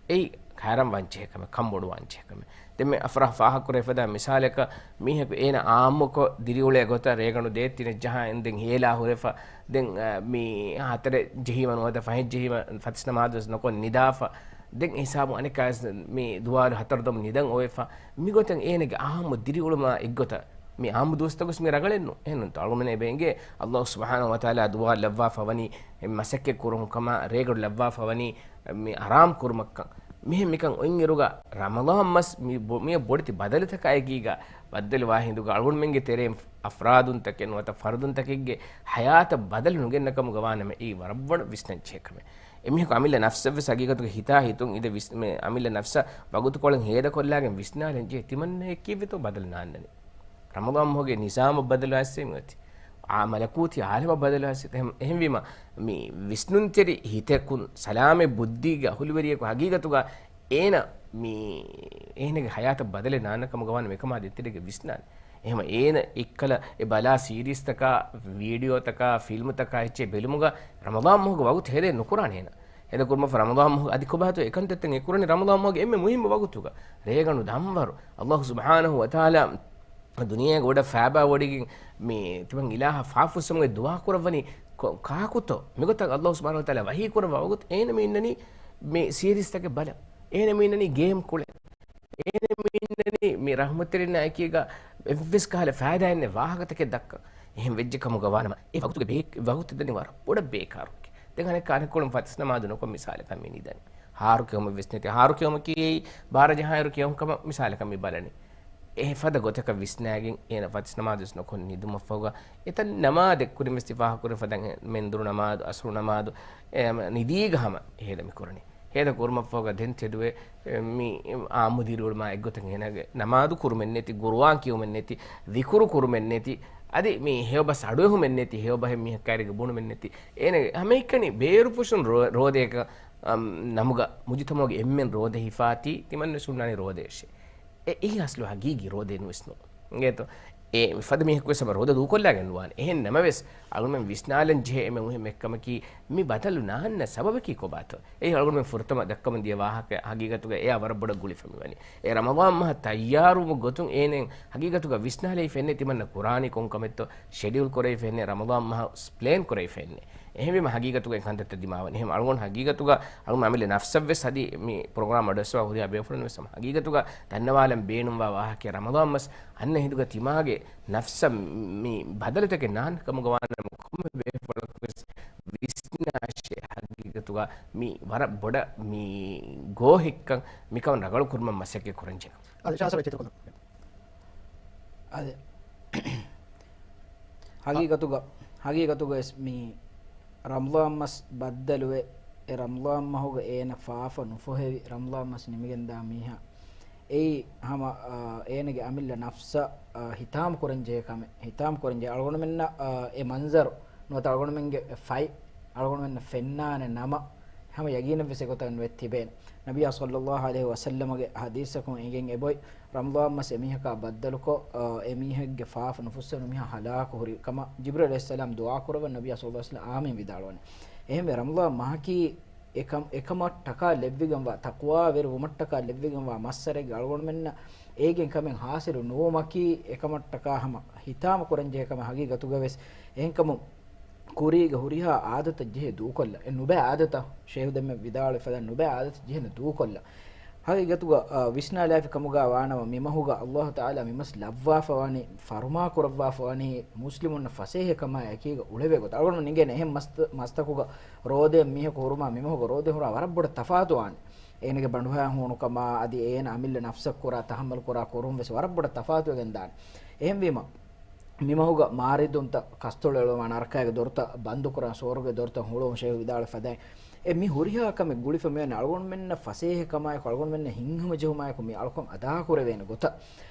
އެއީ ހައިރާންވާންޖެހޭ ކަމެއް، ކަންބޮޑުވާންޖެހޭ ކަމެއް. ދެން މި އަފްރާހް ފާހަގަކުރެވިފަދަ މިސާލަކަށް، މީހަކު އޭނަ އާއްމުކޮށް ދިރިއުޅޭ ގޮތަށް ރޭގަނޑު ދޭތިނެއް ޖަހާ އިންދެން ހޭލާ ހުރެފަ، ދެން، އަ، މި ހަތަރެއް ޖެހީމަ ނުވަތަ ފަހެއް ޖެހީމަ ފަތިސް ނަމާދުވެސް ނުކޮށް ނިދާފަ، ދެން ހިސާބު އަނެއްކާވެސް މި ދުވާލު ހަތަރު ދޮން ނިދަން އޮވެފަ، މިގޮތަށް އޭނަގެ އާއްމު ދިރިއުޅުމާ އެއްގޮތަށް މި އާއްމު ދުވަސްތަކުވެސް މި ރަނގަޅެއްނު. އެހެންނުންތޯ؟ އަޅުގަނޑުމެން އެބަ އެނގޭ ﷲ ސުބްޙާނަހޫ ވަތަޢާލާ ދުވާލު ލައްވާފަ ވަނީ މަސައްކަތް ކުރުމުން ކަމަށް، ރޭގަނޑު ލައްވާފަ ވަނީ މި އަރާމް ކުރުމަށްކަން. މިހެން މިކަން އޮތްއިރުގަ ރަމަޟާން މަސް މި ބޮ-، މި ބޮޑެތި ބަދަލުތަކާ އެކީގަ ބައްދަލުވާ ހިނދުގަ އަޅުގަނޑުމެންގެ ތެރެއިން އަފްރާދުންތަކެއް ނުވަތަ ފަރުދުންތަކެއްގެ ޙަޔާތަށް ބަދަލު ނުގެންނަ ކަމުގަ ވާނަމަ، އެއީ ވަރަށް ބޮޑަށް ވިސްނަން ޖެހޭ ކަމެއް. އެމީހަކު އަމިއްލަ ނަފްސަށްވެސް ހަގީގަތުގަ ހިތާ ހިތުން އިނދެ ވިސް-، މި އަމިއްލަ ނަފްސަށް ވަގުތުކޮޅެއް ހޭދަކޮށްލާގެން ވިސްނާލަން ޖެހޭ، ތިމަންނައަށް ކީއްވެތޯ ބަދަލު ނާންނަނީ؟ ރަމަޟާން މަހުގެ ނިޒާމަށް ބަދަލު އައިސް މިއޮތީ. އާ، މަލަކޫތީ ޢާލަމަށް ބަދަލު އައިސް. އެހެން-، އެހެންވީމަ، މި ވިސްނުންތެރި ހިތަކުން ސަލާމަތް ބުއްދީގެ އަހުލުވެރިޔަކު ހަގީގަތުގަ އޭނަ މި އޭނަގެ ޙަޔާތަށް ބަދަލެއް ނާންނަ ކަމުގަ ވާނަމަ އެކަމާ ދޭތެރޭގަ ވިސްނާނެ. އެހެންވީމަ އޭނަ އެއްކަލަ އެ ބަލާ ސީރީޒްތަކާ، ވީޑިއޯތަކާ، ފިލްމުތަކާ އެއްޗެއް ބެލުމުގަ ރަމަޟާން މަހުގެ ވަގުތު ހޭދައެއް ނުކުރާނެ އޭނަ. ހޭދަ ކުރުމަށްފަހު ރަމަޟާން މަހު އަދި ކޮބާތޯ އެކަންތައްތައް އެ ކުރަނީ ރަމަޟާން މަހުގެ އެންމެ މުހިއްމު ވަގުތުގަ. ރޭގަނޑު ދަންވަރު ﷲ ސުބްޙާނަހޫ ވަތަޢާލާ ދުނިޔޭގަ ވަޑަށް ފައިބާވޮޑިގެން މި ތިމަން އިލާހަށް ފާފުއްސުމުގެ ދުޢާ ކުރައްވަނީ ކޮ-، ކާކުތޯ؟ މިގޮތަށް ﷲ ސުބްޙާނަހޫ ވަތަޢާލާ ވަޙީ ކުރައްވާ ވަގުތު އޭނަ މި އިންނަނީ މި ސީރީޒްތަކެއް ބަލަން. އޭނަ މި އިންނަނީ ގޭމް ކުޅެން. އޭނަ މި އިންނަނީ މި ރަޙްމަތްތެރިންނާ އެކީގަ އެއްވެސް ކަހަލަ ފައިދާއެއް ނެތް ވާހަކަތަކެއް ދައްކަން. އެހެން ވެއްޖެ ކަމުގަ ވާނަމަ، އެ ވަގުތުގެ ބޭ-، ވަގުތު ދަނީ ވަރަށް ބޮޑަށް ބޭކާރު. ދެން އަނެއްކާ އަނެއްކޮޅުން ފަތިސް ނަމާދު ނުކޮށް މިސާލަކަށް މި ނިދަނީ. ހާރު ކެއުމެއް ވެސް ނެތި. ހާރު ކެއުމަކީ އެއީ ބާރަ ޖަހާއިރު ކެއުން ކަމަށް މިސާލަކަށް މި ބަލަނީ. އެ ފަދަ ގޮތަކަށް ވިސްނާގެން އޭނަ ފަތިސް ނަމާދު ވެސް ނުކޮށް ނިދުމަށްފަހުގަ އެތަން ނަމާދެއް ކުރިން ވެސް ތި ފާހަގަކުރި ފަދައިން މެންދުރު ނަމާދު، އަސްރު ނަމާދު، އެ ހަމަ ނިދީގަ ހަމަ ހޭލަ މި ކުރަނީ. ހޭދަ ކުރުމަށްފަހުގަ ދެން ތެދުވެ، އެ، މި އާއްމު ދިރިއުޅުމާ އެއްގޮތަށް އޭނަގެ ނަމާދު ކުރުމެއް ނެތި، ގުރުއާން ކިޔުމެއް ނެތި، ޛިކުރު ކުރުމެއް ނެތި، އަދި މި ހެޔޮބަސް އަޑުއެހުމެއް ނެތި، ހެޔޮބަހެއް މީހަކާއިރީގަ ބުނުމެއް ނެތި. އޭނަގެ ހަމައެކަނި ބޭރުފުށުން ރޯ-، ރޯދަޔަކަށް، އަމް، ނަމުގަ މުޖުތަމަޢުގެ އެންމެން ރޯދަ ހިފާތީ، ތިމަންވެސް ހުންނާނީ ރޯދަޔަށޭ. އެ، އެއީ އަސްލު ހަގީގީ ރޯދައެއް ނުވެސް ނޫން. އިނގޭތޯ؟ އެ ފަދަ މީހަކުވެސް ހަމަ ރޯދަ ދޫކޮށްލާގެން ނުވާނެ. އެހެން ނަމަވެސް، އަޅުމެން ވިސްނާލަން ޖެހޭ އެންމެ މުހިއްމު އެއްކަމަކީ، މި ބަދަލު ނާންނަ ސަބަބަކީ ކޮބާތޯ؟ އެއީ އަޅުގަނޑުމެން ފުރަތަމަ ދައްކަމުން ދިޔަ ވާހަކަ ހަގީގަތުގަ އެއާ ވަރަށް ބޮޑަށް ގުޅިފަ މިވަނީ. އެ ރަމަޟާން މަހަށް ތައްޔާރުވުމުގެ ގޮތުން އޭނައަށް ހަގީގަތުގަ ވިސްނާލައިފަ އެންނެ ތިމަންނަ ކުރާނީ ކޮން ކަމެއްތޯ؟ ޝެޑިއުލް ކުރެވިފަ އެންނެ ރަމަޟާން މަހަށް ޕްލޭން ކުރެވިފަ އެންނެ. އެހެންވީމަ ހަގީގަތުގަ އެ ކަންތައްތައް ދިމާވަނީ. އެހެން އަޅުގަނޑު ހަގީގަތުގަ އަޅުގަނޑު އަމިއްލަ ނަފްސަށްވެސް އަދި މި ޕްރޮގްރާމް އަޑުއައްސަވާ ހުރިހާ ބޭފުޅުންވެސް ހަމަ ހަގީގަތުގަ ދަންނަވާލަން ބޭނުންވާ ވާހަކައެއް ރަމަޟާން މަސް އަންނަ ހިނދުގަ ތިމާގެ ނަފްސަށް މި ބަދަލުތަކެއް ނާންނަ ކަމުގަ ވާނަމަ ކޮންމެ ބޭފުޅަކުވެސް ވިސްނާށޭ ހަގީގަތުގަ މި ވަރަށް ބޮޑަށް މި ގޯހެއްކަން މިކަން ރަނގަޅު ކުރުމަށް މަސައްކަތް ކުރަން ޖެހޭ. އަދި ޝާސަރ އެއްޗެއް އަދެ. ހަގީގަތުގަ، ހަގީގަތުގަވެސް މި ރަމްޟާން މަސް ބައްދަލުވެ، އެ ރަމްޟާން މަހުގަ އޭނަ ފާފަ ނުފޮހެވި ރަމްޟާން މަސް ނިމިގެންދާ މީހާ. އެއީ ހަމަ، އާ، އޭނަގެ އަމިއްލަ ނަފްސަށް، އާ، ހިތާމަ ކުރަން ޖެހޭ ކަމެއް. ހިތާމަ ކުރަން ޖެހޭ އަޅުގަނޑުމެންނަށް، އާ، އެ މަންޒަރު ނުވަތަ އަޅުގަނޑުމެންގެ ފަތް އަޅުގަނޑުމެންނަށް ފެންނާނެ ނަމަ، ހަމަ ޔަގީނެއްވެސް އެގޮތަށް ނުވެ ތިބޭނެ. ނަބިއްޔާ ޞައްލައްލާހު ޢަލައިހި ވަސައްލަމަގެ ޙަދީޘަކުން އެނގެން އެބޮތް، ރަމަޟާން މަސް އެމީހަކާ ބައްދަލުކޮށް، އަ، އެމީހެއްގެ ފާފަ ނުފުއްސެވުނު މީހާ ހަލާކު ހުރި ކަމަށް ޖިބްރީލް ޢަލައިހިއްސަލާމް ދުޢާ ކުރައްވަން ނަބިއްޔާ ޞައްލައްލާހު ޢަލައިހި ވަސައްލަމް އާމީން ވިދާޅުވަނީ. އެހެންވެ، ރަމަޟާން މަހަކީ އެކަމް، އެކަމަށްޓަކާ ލެއްވިގެންވާ، ތަޤްވާވެރި ވުމަށްޓަކާ ލެއްވިގެންވާ މައްސަރެއްގެ އަޅުގަނޑުމެންނަށް އޭގެން ކަމެއް ޙާޞިލު ނުވުމަކީ އެކަމަށްޓަކާ ހަމަ ހިތާމަ ކުރަންޖެހޭ ކަމެއް. ހަގީގަތުގަވެސް އެހެންކަމުން ކުރީގެ ހުރިހާ އާދަތަށް ޖެހޭ ދޫކޮށްލަ. އެ ނުބައި އާދަތައް، ޝޭހު ދެންމެ ވިދާޅުވި ފަދަ ނުބައި އާދަތަށް ޖެހޭނެ ދޫކޮށްލަ. ހަގީގަތުގަ، އަ، ވިސްނާލާފި ކަމުގަ ވާނަމަ، މި މަހުގަ އައްލާހު ތަޢާލާ މި މަސް ލައްވާފަ ވަނީ، ފަރުމާ ކުރައްވާފަ ވަނީ، މުސްލިމުންނަށް ފަސޭހަ ކަމާ އެކީގަ އުޅެވޭ ގޮތަށް. އަޅުގަނޑު ނިނގޭނެ އެހެން މަސްތަ-، މަސްތަކުގަ ރޯދައަށް މީހަކު ހުރުމާ މި މަހުގަ ރޯދަ ހުރާ ވަރަށް ބޮޑަށް ތަފާތު ވާނެ. އޭނަގެ ބަނޑުހައި ހޫނުކަމާ، އަދި އޭނަ އަމިއްލަ ނަފްސަށް ކުރާ، ތަޙައްމަލް ކުރާ ކުރުން ވެސް ވަރަށް ބޮޑަށް ތަފާތުވެގެން ދާނެ. އެހެންވީމަ، މި މަހުގަ މާރިދުންތައް ކަސްތޮޅު އެޅުމާ، ނަރަކައިގެ ދޮރުތައް ބަންދުކުރާ، ސުވަރުގެ ދޮރުތައް ހުޅުވުން ޝޭހު ވިދާޅުވި ފަދައިން، އެ މި ހުރިހާ ކަމެއް ގުޅިފަ މިވަނީ އަޅުގަނޑުމެންނަށް ފަސޭހަ ކަމާއެކު، އަޅުގަނޑުމެންނަށް ހިތްހަމަޖެހުމާއެކު މި އަޅުކަން އަދާކުރެވޭނެ ގޮތަށް.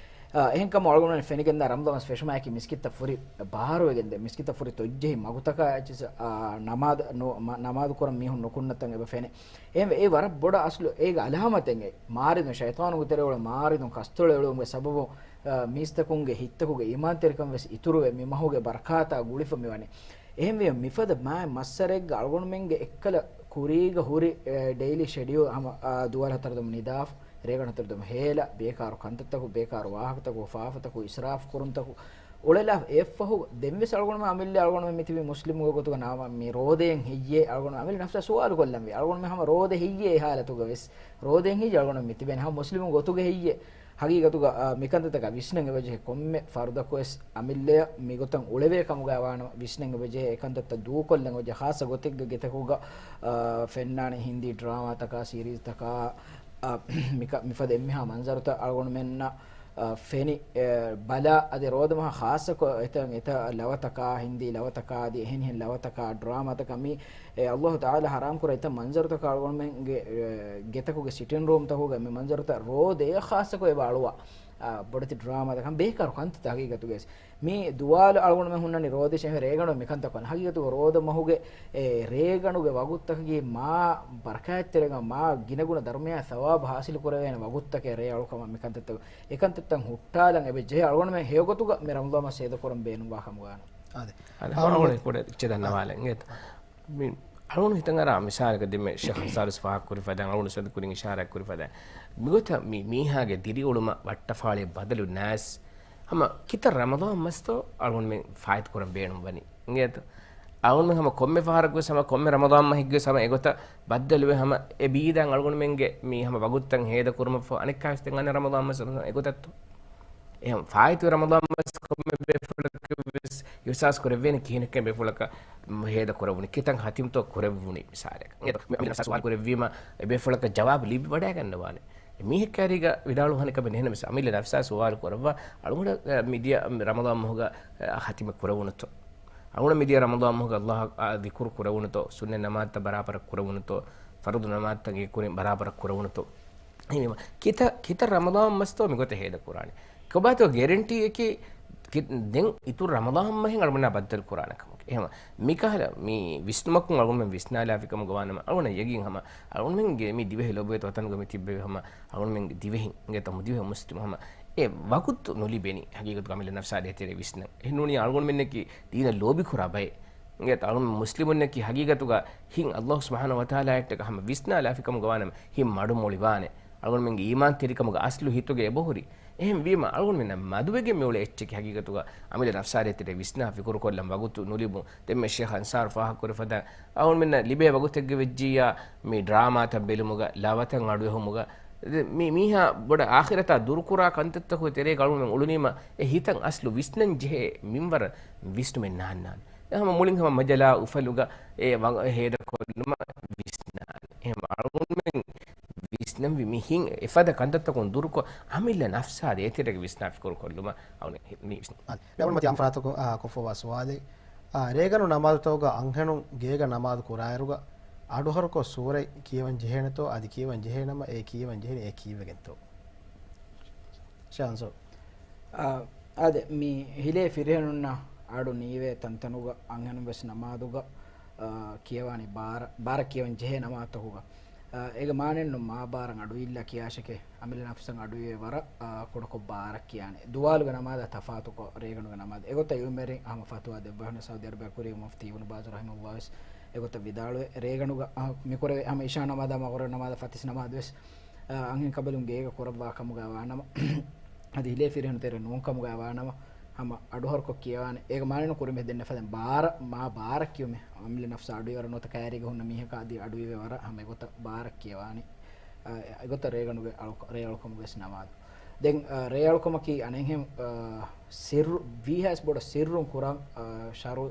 އާ، އެހެންކަމުން އަޅުގަނޑުމެން ފެނިގެންދާ ރަމަޟާން މަސް ފެށުމާއެކީ މިސްކިތްތައް ފުރި ބާރުވެގެންދޭ، މިސްކިތްތައް ފުރި ތޮއްޖެހި މަގުތަކާ އެއްޗިސް، އާ، ނަމާދު ނު-، މަ-، ނަމާދު ކުރަން މީހުން ނުކުންނަތަން އެބަ ފެނޭ. އެހެންވެ، އެ ވަރަށް ބޮޑަށް އަސްލު އޭގެ އަލާމަތެއް އެ މާރިދުން، ޝައިޠާނުގެ ތެރެއުޅޭ މާރިދުން ކަސްތޮޅު އެޅުމުގެ ސަބަބުން، އާ، މީސްތަކުންގެ ހިތްތަކުގެ އީމާންތެރިކަން ވެސް އިތުރުވެ، މި މަހުގެ ބަރަކާތާ ގުޅިފަ މިވަނީ. އެހެންވެ، މިފަދަ މާތް މައްސަރެއްގަ އަޅުގަނޑުމެންގެ އެއްކަލަ ކުރީގަ ހުރި، އެ، ޑެއިލީ ޝެޑިއުލް ހަމަ، އާ، ދުވާލު ހަތަރު ދޮމު ނިދާފަ، ރޭގަނޑު ހަތަރު ދޮމު ހޭލަ، ބޭކާރު ކަންތައްތަކު، ބޭކާރު ވާހަކަތަކު، ފާފަތަކު، އިސްރާފު ކުރުންތަކު، އުޅެލާފަ އެއަށްފަހު ދެންވެސް އަޅުގަނޑުމެން އަމިއްލަ އަޅުގަނޑުމެން މިތިބީ މުސްލިމުގެ ގޮތުގަ ނާމަ މި ރޯދައެއް ހެއްޔޭ؟ އަޅުގަނޑު އަމިއްލަ ނަފްސާ ސުވާލު ކޮށްލަންވީ. އަޅުގަނޑުމެން ހަމަ ރޯދަ ހެއްޔޭ އެ ހާލަތުގަ ވެސް؟ ރޯދައެއް ހެއްޔޭ އަޅުގަނޑު މިތިބޭނެ؟ ހަމަ މުސްލިމު ގޮތުގަ ހެއްޔޭ؟ ހަގީގަތުގަ، އާ، މިކަންތައްތަކާ ވިސްނަން އެބަޖެހޭ. ކޮންމެ ފަރުދަކުވެސް އަމިއްލަޔަށް މިގޮތަށް އުޅެވޭ ކަމުގަ ވާނަމަ ވިސްނަން އެބަޖެހޭ. އެކަންތައްތައް ދޫކޮށްލަން އެބަޖެހޭ. ޚާއްޞަ ގޮތެއްގަ ގެތަކުގަ، އާ، ފެންނާނެ ހިންދީ ޑްރާމާތަކާ، ސީރީޒްތަކާ، އާ، މިކަ-، މިފަދަ އެންމެހާ މަންޒަރުތައް އަޅުގަނޑުމެންނަށް އަ، ފެނި، އެ، ބަލާ، އަދި ރޯދަމަހަށް ޚާއްޞަކޮށް އެތަން އެތައް ލަވަތަކާ، ހިންދީ ލަވަތަކާ، އަދި އެހެނިހެން ލަވަތަކާ، ޑްރާމާތަކާ މި، އެ، އައްލާހު ތަޢާލާ ޙަރާމް ކުރާ އެތައް މަންޒަރުތަކާ އަޅުގަނޑުމެންގެ، އެ، ގެތަކުގެ ސިޓިން ރޫމްތަކުގަ މި މަންޒަރުތައް ރޯދައަށް ޚާއްޞަކޮށް އެބަ އަޅުވާ، އަ، ބޮޑެތި ޑްރާމާތަކާ ބޭކާރު ކަންތައްތައް ހަގީގަތުގައި ވެސް. މި ދުވާލު އަޅުގަނޑުމެން ހުންނަނީ ރޯދައަށޭ ރޭގަނޑު މިކަންތައް ކޮށް. ހަގީގަތުގަ ރޯދަ މަހުގެ އެ ރޭގަނޑުގެ ވަގުތުތަކަކީ މާ ބަރަކާތްތެރިކަމާ މާ ގިނަގުނަ ދަރުމަޔާ ސަވާބު ޙާޞިލު ކުރެވޭނެ ވަގުތުތަކެއް ރޭ އަޅުކަމަށް މިކަންތައްތައް، އެކަންތައްތައް ހުއްޓާލަން އެބަ ޖެހޭ އަޅުގަނޑުމެން ހެޔޮގޮތުގަ މި ރަމަޟާން މަސް ހޭދަކުރަން ބޭނުންވާ ކަމުގަ ވާނަމަ. އާދެ. އާދެ. އަޅުގަނޑު އަޅުގަނޑު ކުޑަ އެއްޗެއް ދަންނަވާލަން އިނގޭތަ؟ މި އަޅުގަނޑު ހިތަށް އަރާ މިސާލަކަށް ދެންމެ ޝޭޚް އަންސާރު ވެސް ފާހަގަކުރި ފަދައިން، އަޅުގަނޑު ސަދަ ކުރިން އިޝާރާތް ކުރި ފަދައިން، މިގޮތަށް މި މީހާގެ ދިރިއުޅުމަށް ވައްޓަފާޅި ބަދަލު ނާސް ހަމަ ކިތައް ރަމަޟާން މަސްތޯ އަޅުގަނޑުމެން ފާއިތު ކުރަން ބޭނުން ވަނީ އިނގޭތޯ؟ އަޅުގަނޑު ހަމަ ކޮންމެ ފަހަރަކުވެސް ހަމަ ކޮންމެ ރަމަޟާން މަހެއްގެވެސް ހަމަ އެގޮތަށް ބައްދަލުވެ ހަމަ އެ ބީދާން އަޅުގަނޑުމެންގެ މި ހަމަ ވަގުތުތައް ހޭދަ ކުރުމަށްފަހު އަނެއްކާވެސް ދެން އަނެއް ރަމަޟާން މަސް ހަމަ އެގޮތަށްތޯ؟ އެހެން ފާއިތުވި ރަމަޟާން މަސް ކޮންމެ ބޭފުޅަކަށްވެސް އިހްސާސް ކުރެވޭނެ ކިހިނެއްކަން ބޭފުޅަކަށް ހޭދަ ކުރެވުނީ، ކިތަން ހަތިމްތޯ ކުރެވުނީ މިސާލަކަށް. އެ ސުވާލު ކުރެއްވީމަ އެ ބޭފުޅަކަށް ޖަވާބު ލިބި ވަޑައިގަންނަވާނެ. މީހެއް ކައިރީގަ ވިދާޅުވާނެ ކަމެއް ނެހެނެ މިސް އަމިއްލަ ނަފްސާ ސުވާލު ކުރައްވާ، އަޅުގަނޑަށް މިދިޔަ ރަމަޟާން މަހުގަ ހަތިމެއް ކުރެވުނުތޯ؟ އަޅުގަނޑަށް މިދިޔަ ރަމަޟާން މަހުގަ ﷲ އާ ޛިކުރު ކުރެވުނުތޯ؟ ސުންނަތް ނަމާދުތައް ބަރާބަރަށް ކުރެވުނުތޯ؟ ފަރުޟު ނަމާދުތައް އެ ކުރިން ބަރާބަރަށް ކުރެވުނުތޯ؟ އެހެންވީމަ، ކިތަ، ކިތައް ރަމަޟާން މަސްތޯ މިގޮތަށް ހޭދަ ކުރާނެ؟ ކޮބާތޯ ގެރެންޓީއަކީ ކި-، ދެން އިތުރު ރަމަޟާން މަހެއް އަޅުގަނޑާ ބައްދަލު ކުރާނެ ކަމުގެ؟ އެހެންވީމަ، މިކަހަލަ މި ވިސްނުމަކުން އަޅުގަނޑުމެން ވިސްނާލާފި ކަމުގަ ވާނަމަ، އަޅުގަނޑަށް ޔަގީން ހަމަ އަޅުގަނޑުމެންގެ މި ދިވެހި ލޮބުވެތި ވަތަނުގަ މި ތިއްބެވި ހަމަ އަޅުގަނޑުމެންގެ ދިވެހިން އިނގޭތަ މުދިވެހި މުސްލިމް ހަމަ އެ ވަގުތު ނުލިބެނީ ހަގީގަތުގަ އަމިއްލަ ނަފްސާ ދޭތެރޭ ވިސްނަން. އެހެންނޫނީ އަޅުގަނޑުމެންނަކީ ދީނަށް ލޯބިކުރާ ބައެއް. އިނގޭތަ އަޅުގަނޑު މުސްލިމުންނަކީ ހަގީގަތުގަ ހިން ﷲ ސުބްޙާނަހޫ ވަތަޢާލާއަށްޓަކައި ހަމަ ވިސްނާލާފި ކަމުގަ ވާނަމަ ހިން މަޑުމޮޅިވާނެ. އަޅުގަނޑުމެންގެ އީމާންތެރިކަމުގެ އަސްލު ހިތުގަ އެބަހުރި. އެހެންވީމަ އަޅުގަނޑުމެންނަށް މަދުވެގެން މިއުޅޭ އެއްޗެކޭ ހަގީގަތުގަ އަމިއްލަ ނަފްސާ ދޭތެރޭ ވިސްނާ ފިކުރުކޮށްލަން ވަގުތު ނުލިބުން. ދެންމެ ޝޭޚް އަންސާރު ފާހަގަކުރި ފަދަ އަޅުގަނޑުމެންނަށް ލިބޭ ވަގުތެއްގެ ވެއްޖިއްޔާ މި ޑްރާމާތައް ބެލުމުގަ، ލަވަތައް އަޑުއެހުމުގަ، މި-، މީހާ ބޮޑަށް އާޚިރަތާ ދުރުކުރާ ކަންތައްތަކުގެ ތެރޭގަ އަޅުގަނޑުމެން އުޅުނީމަ، އެ ހިތަށް އަސްލު ވިސްނަން ޖެހޭ މިންވަރަށް ވިސްނުމެއް ނާންނާނެ. އެ ހަމަ މުޅިން ހަމަ މަޖަލާ އުފަލުގަ އެ ވަ-، ހޭދަކޮށްލުމަށް ވިސްނާނެ. އެހެން އަޅުގަނޑުމެން ވިސްނަންވީ މި ހިން އެފަދަ ކަންތައްތަކުން ދުރުކޮށް، އަމިއްލަ ނަފްސާ ދޭތެރޭގަ ވިސްނާ ފިކުރުކޮށްލުމަށް އަޅުގަނޑު މި ވިސްނަން. އާދެ، މި އަޅުގަނޑު މަތި އާންމު ފަރާތަކުން، އާ، ކޮށްފައިވާ ސުވާލެއް. އާ، ރޭގަނޑު ނަމާދުތަކުގަ އަންހެނުން ގޭގަ ނަމާދު ކުރާއިރުގަ އަޑުހަރުކޮށް ސޫރަތް ކިޔަވަން ޖެހޭނެތޯ، އަދި ކިޔަވަން ޖެހޭނަމަ އެ ކިޔަވަން ޖެހޭނީ އެ ކީއްވެގެންތޯ؟ ޝާންސޯ. އާ، އާދެ، މި ހިލޭ ފިރިހެނުންނަށް އަޑު ނީވޭ ތަންތަނުގަ އަންހެނުން ވެސް ނަމާދުގަ، އާ، ކިޔަވާނީ ބާރަ-، ބާރަ ކިޔަވަން ޖެހޭ ނަމާދުތަކުގަ. އާ، އޭގެ މާނައެއްނު މާ ބާރަށް އަޑުއިއްލާ ކިޔާށެކޭ، އަމިއްލަ ނަފްސަށް އަޑުއިވޭ ވަރަށް، އާ، ކުޑަކޮށް ބާރަށް ކިޔާނެ. ދުވާލުގެ ނަމާދާ ތަފާތުކޮށް ރޭގަނޑުގެ ނަމާދު. އެގޮތަށް އިލްމުވެރިން ހަމަ ފަތުވާ ދެއްވާހުން ސައުދީ އަރަބިޔާ ކުރީގެ މުފްތީ އިބްނު ބާޒް ރަޙިމަހުﷲ ވެސް އެގޮތަށް ވިދާޅުވެ، ރޭގަނޑުގަ، އާ، މިކުރެވޭ ހަމަ އިޝާ ނަމާދާ މަޣްރިބް ނަމާދާ ފަތިސް ނަމާދު ވެސް، އާ، އަންހެން ކަނބަލުން ގޭގަ ކުރައްވާ ކަމުގަ ވާނަމަ، އަދި ހިލޭ ފިރިހެނުން ތެރޭ ނޫން ކަމުގަ ވާނަމަ، ހަމަ އަޑުހަރުކޮށް ކިޔަވާނެ. އޭގެ މާނައެއްނު ކުރިން މި ދެންނެވި ފަދައިން ބާރަ، މާ ބާރަށް ކިޔުމެއް. އަމިއްލަ ނަފްސާ އަޑުއިވޭ ވަރަށް ނުވަތަ ކައިރީގަ ހުންނަ މީހަކާ އަދި އަޑުއިވޭ ވަރަށް ހަމަ އެގޮތަށް ބާރަށް ކިޔަވާނެ. އަ، އެގޮތަށް ރޭގަނޑުގެ އަޅު-، ރޭ އަޅުކަމުގެ ވެސް ނަމާދު. ދެން، އަ، ރޭ އަޅުކަމަކީ އަނެއްހެން، އަ، ސިއްރު، ވީހާވެސް ބޮޑަށް ސިއްރުން ކުރާ، އަ، ޝަރު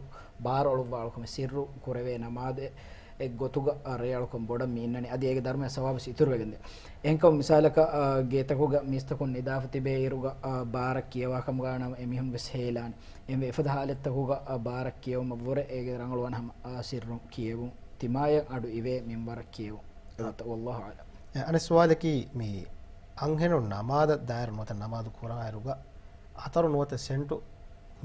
ބާރަށް އޮޅުއްވާ އަޅުކަމެއް، ސިއްރު ކުރެވޭ ނަމާދެއް. އެއްގޮތުގަ، އަ، ރޭ އަޅުކަން ބޮޑަށް މި އިންނަނީ. އަދި އޭގެ ދަރުމަޔަށް ސަވާބު ވެސް އިތުރުވެގެންދޭ. އެހެންކަމުން މިސާލަކަށް، އަ، ގޭތަކުގަ މީސްތަކުން ނިދާފަ ތިބޭ އިރުގަ، އަ، ބާރަށް ކިޔަވާ ކަމުގަ ވާނަމަ އެމީހުން ވެސް ހޭލާނެ. އެހެންވެ އެފަދަ ހާލަތްތަކުގަ، އަ، ބާރަށް ކިޔެވުމަށްވުރެ އޭގެ ރަނގަޅުވާނެ ހަމަ، އަ، ސިއްރުން ކިޔެވުން. ތިމާޔަށް އަޑު އިވޭ މިންވަރަށް ކިޔެވުން. އަ، ވައްލާހު އަޢްލަމް. އެ، އަނެއް ސުވާލަކީ މި އަންހެނުން ނަމާދަށް ދާއިރު ނުވަތަ ނަމާދު ކުރާއިރުގަ އަތަރު ނުވަތަ ސެންޓު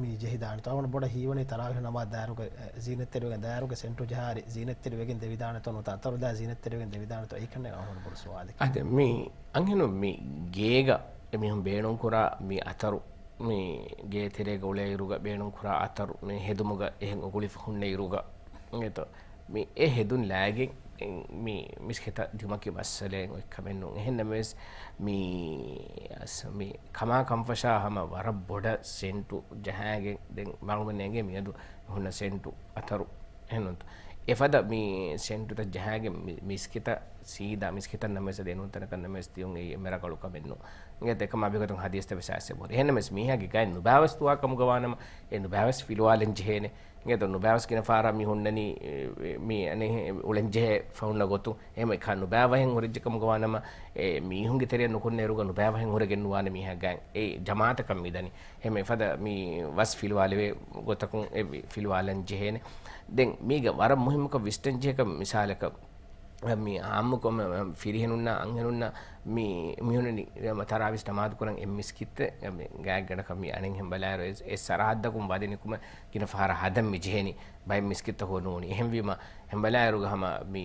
މި ޖެހިދާނެތޯ؟ އަޅުގަނޑު ބޮޑަށް ހީވަނީ ތަރާވީހު ނަމާދު ދާއިރުގަ، އެ، ޒީނަތްތެރިވެގެން ދާއިރުގަ ސެންޓު ޖަހާއިރު ޒީނަތްތެރިވެގެން ދެވިދާނެތޯ ނުވަތަ އަތަރު ދާ ޒީނަތްތެރިވެގެން ދެވިދާނެތޯ؟ އެއީކަންނޭ އަޅުގަނޑު ބޮޑު ސުވާލެއް. އާދެ، މި އަންހެނުން މި ގޭގަ އެމީހުން ބޭނުންކުރާ މި އަތަރު، މި ގޭ ތެރޭގަ އުޅޭއިރުގަ ބޭނުންކުރާ އަތަރު، މި ހެދުމުގަ އެހެން އުގުޅިފަ ހުންނަ އިރުގަ، އެތޯ؟ މި އެ ހެދުން ލާގެން މި މިސްކިތަށް ދިއުމަކީ މައްސަލައެއް އޮތް ކަމެއް ނޫން. އެހެންނަމަވެސް، މި، އަސް، މި ކަމާ ކަންފަށާ ހަމަ ވަރަށް ބޮޑަށް ސެންޓު ޖަހާގެން، ދެން މަޅުމެން އެނގޭ މިއަދު ހުންނަ ސެންޓު އަތަރު. އެހެންނޫންތޯ؟ އެފަދަ މި ސެންޓުތައް ޖަހާގެން މި، މިސްކިތަށް ސީދާ މިސްކިތަށް ނަމަވެސް އަދި އެނޫން ތަނަކަށް ނަމަވެސް ދިޔުން އެއީ އެންމެ ރަނގަޅު ކަމެއް ނޫން. އިނގޭތޯ؟ އެކަމާ މިގޮތުން ހަދީސްތައް ވެސް އައިސް އެބަހުރި. އެހެންނަމަވެސް މީހާގެ ގައިން ނުބާވަސް ދުވާ ކަމުގަ ވާނަމަ، އެ ނުބާވަސް ފިލުވާލަން ޖެހޭނެ. އިނގޭތޯ؟ ނުބާވަސް ގިނަ ފަހަރަށް މި ހުންނަނީ، އެ، މި އަނެއް އުޅެން ޖެހޭ ފަހުންނަ ގޮތުން. އެހެން އެކަހަ ނުބާވަހެއް ހުރެއްޖެ ކަމުގަ ވާނަމަ، އެ މީހުންގެ ތެރެއަށް ނުކުންނަ އިރުގަ ނުބާވަހެއް ހުރެގެން ނުވާނެ މީހާ ގައިން. އެ ޖަމާއަތަކަށް މިދަނީ. އެހެން އެފަދަ މި ވަސް ފިލުވާލެވޭ ގޮތަކުން އެ ފިލުވާލަން ޖެހޭނެ. ދެން މީގަ ވަރަށް މުހިއްމުކޮށް ވިސްނަން ޖެހޭކަން މިސާލަކަށް، މި އާއްމުކޮށް ފިރިހެނުންނާ އަންހެނުންނާ މި މިހުންނަނީ ތަރާވީސް ނަމާދު ކުރަން އެއް މިސްކިތްތައް ގާތްގަނޑަކަށް މި އަނެއްހެން ބަލާއިރު އެ، އެ ސަރަހައްދަކުން ވަދެ ނިކުމެ ގިނަ ފަހަރަށް ހަދަން މި ޖެހެނީ ބައެއް މިސްކިތްތަކު ނޫނީ. އެހެންވީމަ ހެނބަލާއިރުގަ ހަމަ މި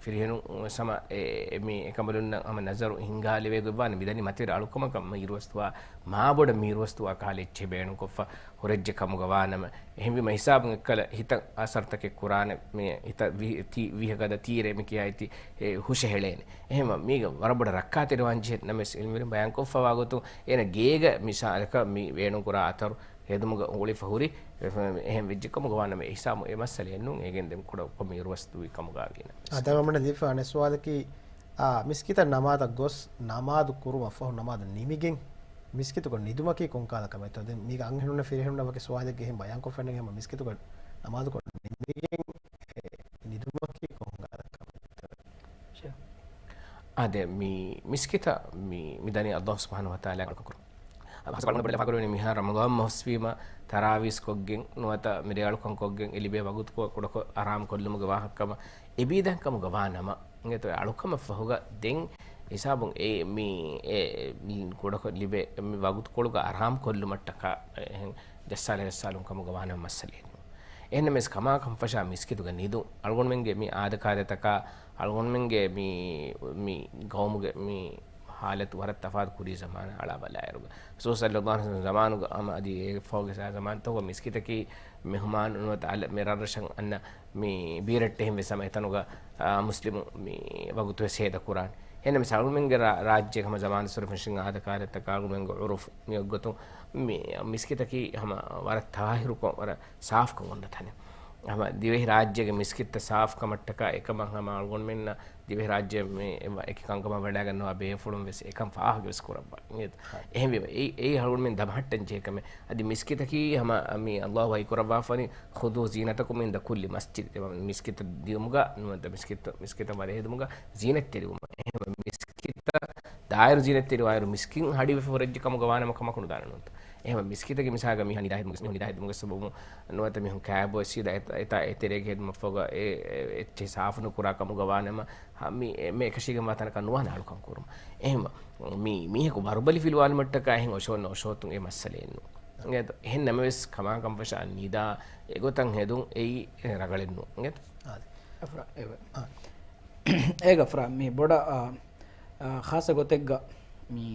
ފިރިހެނުން ވެސް ހަމަ އެ، އެ މި އެކަނބަލުންނަށް ހަމަ ނަޒަރު ހިންގާލެވޭ ގޮތްވާނެ މިދަނީ މަތިވެރި އަޅުކަމަކަށް މި އިރުއަސްތުވާ، މާ ބޮޑަށް މި އިރުއަސްތުވާ ކަހަލަ އެއްޗެއް ބޭނުންކޮށްފަ ހުރެއްޖެ ކަމުގަ ވާނަމަ، އެހެންވީމަ ހިސާބުން އެއްކަލަ ހިތަށް އަސަރުތަކެއް ކުރާނެ، މި ހިތަށް ވި-، ތީ-، ވީހަކަދަ ތީރޭ މި ކިޔާ އެތި އެ ހުށަހެޅޭނެ. އެހެންވީމަ މީގަ ވަރަށް ބޮޑަށް ރައްކާ އާތެރިވާން ޖެހޭ ނަމަވެސް، އިލްމުވެރިން ބަޔާންކޮށްފަވާ ގޮތުން އޭނަ ގޭގަ މިސާލަކަށް މި ވޭނުންކުރާ އަތަރު ހެދުމުގަ އުޅިފަ ހުރި، އެ، އެހެން ވެއްޖެކަމުގަ ވާނަމަ، އެ ހިސާބު އެ މައްސަލައެއް ނޫން. އޭގެން ދެން ކުޑަކޮށް މި އިރުއަސް ދުވި ކަމުގަ ގިނަ. އާ، ދަމަން ލިބިފަ އަނެއް ސުވާލަކީ، އާ، މިސްކިތަށް ނަމާދަށް ގޮސް، ނަމާދު ކުރުމަށް ފަހު ނަމާދު ނިމިގެން މިސްކިތުގަ ނިދުމަކީ ކޮންކާލަ ކަމެއްތޯ؟ ދެން މީގަ އަންހެނުންނަށް ފިރިހެނުންނަށް ވަކި ސުވާލެއްގެ އެހެން ބަޔާންކޮށްފައިން ހަމަ މިސްކިތުގަ ނަމާދުކޮށް ނިމިގެން ނިދުމަކީ ކޮންކާލަ ކަމެއްތޯ؟ ޝޭ. އާދެ، މި މިސްކިތަށް މި، މި ދަނީ އައްލާހު ސުބްޙާނަހު ވަތަޢާލާ އަޅުކަން ކުރުން. އައްލާހު ސުބްޙާނަހު ވަތަޢާލާ ފަހުރުވަނީ މިހާރު ރަމަޟާން މަހުސްވީމަ، ތަރާވީސް ކޮށްގެން ނުވަތަ މިރޭ އަޅުކަން ކޮށްގެން އެ ލިބޭ ވަގުތު ކުޑަކޮށް އަރާމް ކޮށްލުމުގެ ވާހަކަ ކަމަށް އެބީދަން ކަމުގަ ވާ ނަމަ، އިނގޭތޯ އެ އަޅުކަމަށް ފަހުގަ ދެން ހިސާބުން އެ މި، އެ ކުޑަކޮށް ލިބޭ މި ވަގުތުކޮޅުގަ އަރާމް ކޮށްލުމަށްޓަކާ އެހެން ޖައްސާލަ ޖައްސާލުން ކަމުގަ ވާނަމަ މައްސަލައެއް ނޫން. އެހެންނަމަވެސް ކަމާ ކަންފަށާ މިސްކިތުގަ ނިދުން، އަޅުގަނޑުމެންގެ މި އާދަކާދަތަކާ، އަޅުގަނޑުމެންގެ މި، މި ގައުމުގެ މި ހާލަތު ވަރަށް ތަފާތު ކުރީ ޒަމާނާ އަޅާ ބަލާއިރުގަ. ރަސޫލު ޞައްލައްލާހު ޢަލައިހި ވަސައްލަމް ޒަމާނުގަ ހަމަ އަދި އެ ފަހުގެ ސާ ޒަމާންތަކުގަ މިސްކިތަކީ މެހުމާނު ނުވަތަ އަލަށް މި ރަށްރަށަށް އަންނަ މި ބީރައްޓެހިން ވެސް ހަމަ އެތަނުގަ، އާ، މުސްލިމު މި ވަގުތު ވެސް ހޭދަ ކުރާނެ. އެހެންނަމަވެސް އަޅުމެންގެ ރާ-، ރާއްޖޭގެ ހަމަ ޒަމާން ދަސްވަރު ފެށިން އާދަކާދަތަކާ އަޅުމެންގެ ޢުރުފު މި އޮތްގޮތުން މި މިސްކިތަކީ ހަމަ ވަރަށް ތާހިރުކޮށް، ވަރަށް ސާފުކޮށް އޮންނަ ތަނެއް. ހަމަ ދިވެހި ރާއްޖޭގެ މިސްކިތްތައް ސާފުކަމަށްޓަކާ އެކަމަށް ހަމަ އަޅުގަނޑުމެންނަށް ދިވެހިރާއްޖެ މި އެކި ކަންކަމަށް ވަޑައިގަންނަވާ ބޭފުޅުން ވެސް އެކަން ފާހަގަވެސް ކުރައްވާ. އެހެންވީމަ، އެއީ، އެއީ އަޅުގަނޑުމެން ދަމަހައްޓަން ޖެހޭ ކަމެއް. އަދި މިސްކިތަކީ ހަމަ މި އައްލާހު ވަޙީ ކުރައްވާފަވަނީ، "خذوا زينتكم عند كل مسجد." މިސްކިތަށް ދިޔުމުގަ، ނުވަތަ މިސްކިތަށް، މިސްކިތަށް ވަރެ ހެދުމުގަ ޒީނަތްތެރިވުމަށް. އެހެންވީމަ، މިސްކިތަށް ދާއިރު ޒީނަތްތެރިވާއިރު މިސްކިތް ހަޑިވެފަ ހުރެއްޖެ ކަމުގަ ވާނަމަ ކަމަކު ނުދާނެ ނޫންތަ؟ އެހެންވީމަ، މިސްކިތަކީ މިސާލަކަށް މީހާ ނިދާ ހެދުމުގެ، މީހުން ނިދާ ހެދުމުގެ ސަބަބުން ނުވަތަ މީހުން ކާބޯ ސީދާ އެތާ، އެތާ އެތެރޭގަ ހެދުމަށްފަހުގަ އެ، އެ، އެއްޗެހި ސާފު ނުކުރާ ކަމުގަ ވާނަމަ، ހަ، މި، އެ، މި އެކަށީގެންވާ ތަނަކަށް ނުވާނެ އަޅުކަން ކުރުމަށް. އެހެންވީމަ، މި މީހަކު ވަރުބަލި ފިލުވާލުމަށްޓަކާ އެހެން އޮށޯންނަ އޮށޯތުން އެ މައްސަލައެއް ނޫން. އިނގޭތޯ؟ އެހެން ނަމަވެސް ކަމާ ކަންފަށާ ނިދާ އެގޮތަށް ހެދުން އެއީ ރަނގަޅެއް ނޫން. އިނގޭތޯ؟ އާދެ. އެފަރާ، އެވެ. އާ. އޭގަ ފަރާ މި ބޮޑަށް، އާ، އާ، ޚާއްޞަ ގޮތެއްގަ މި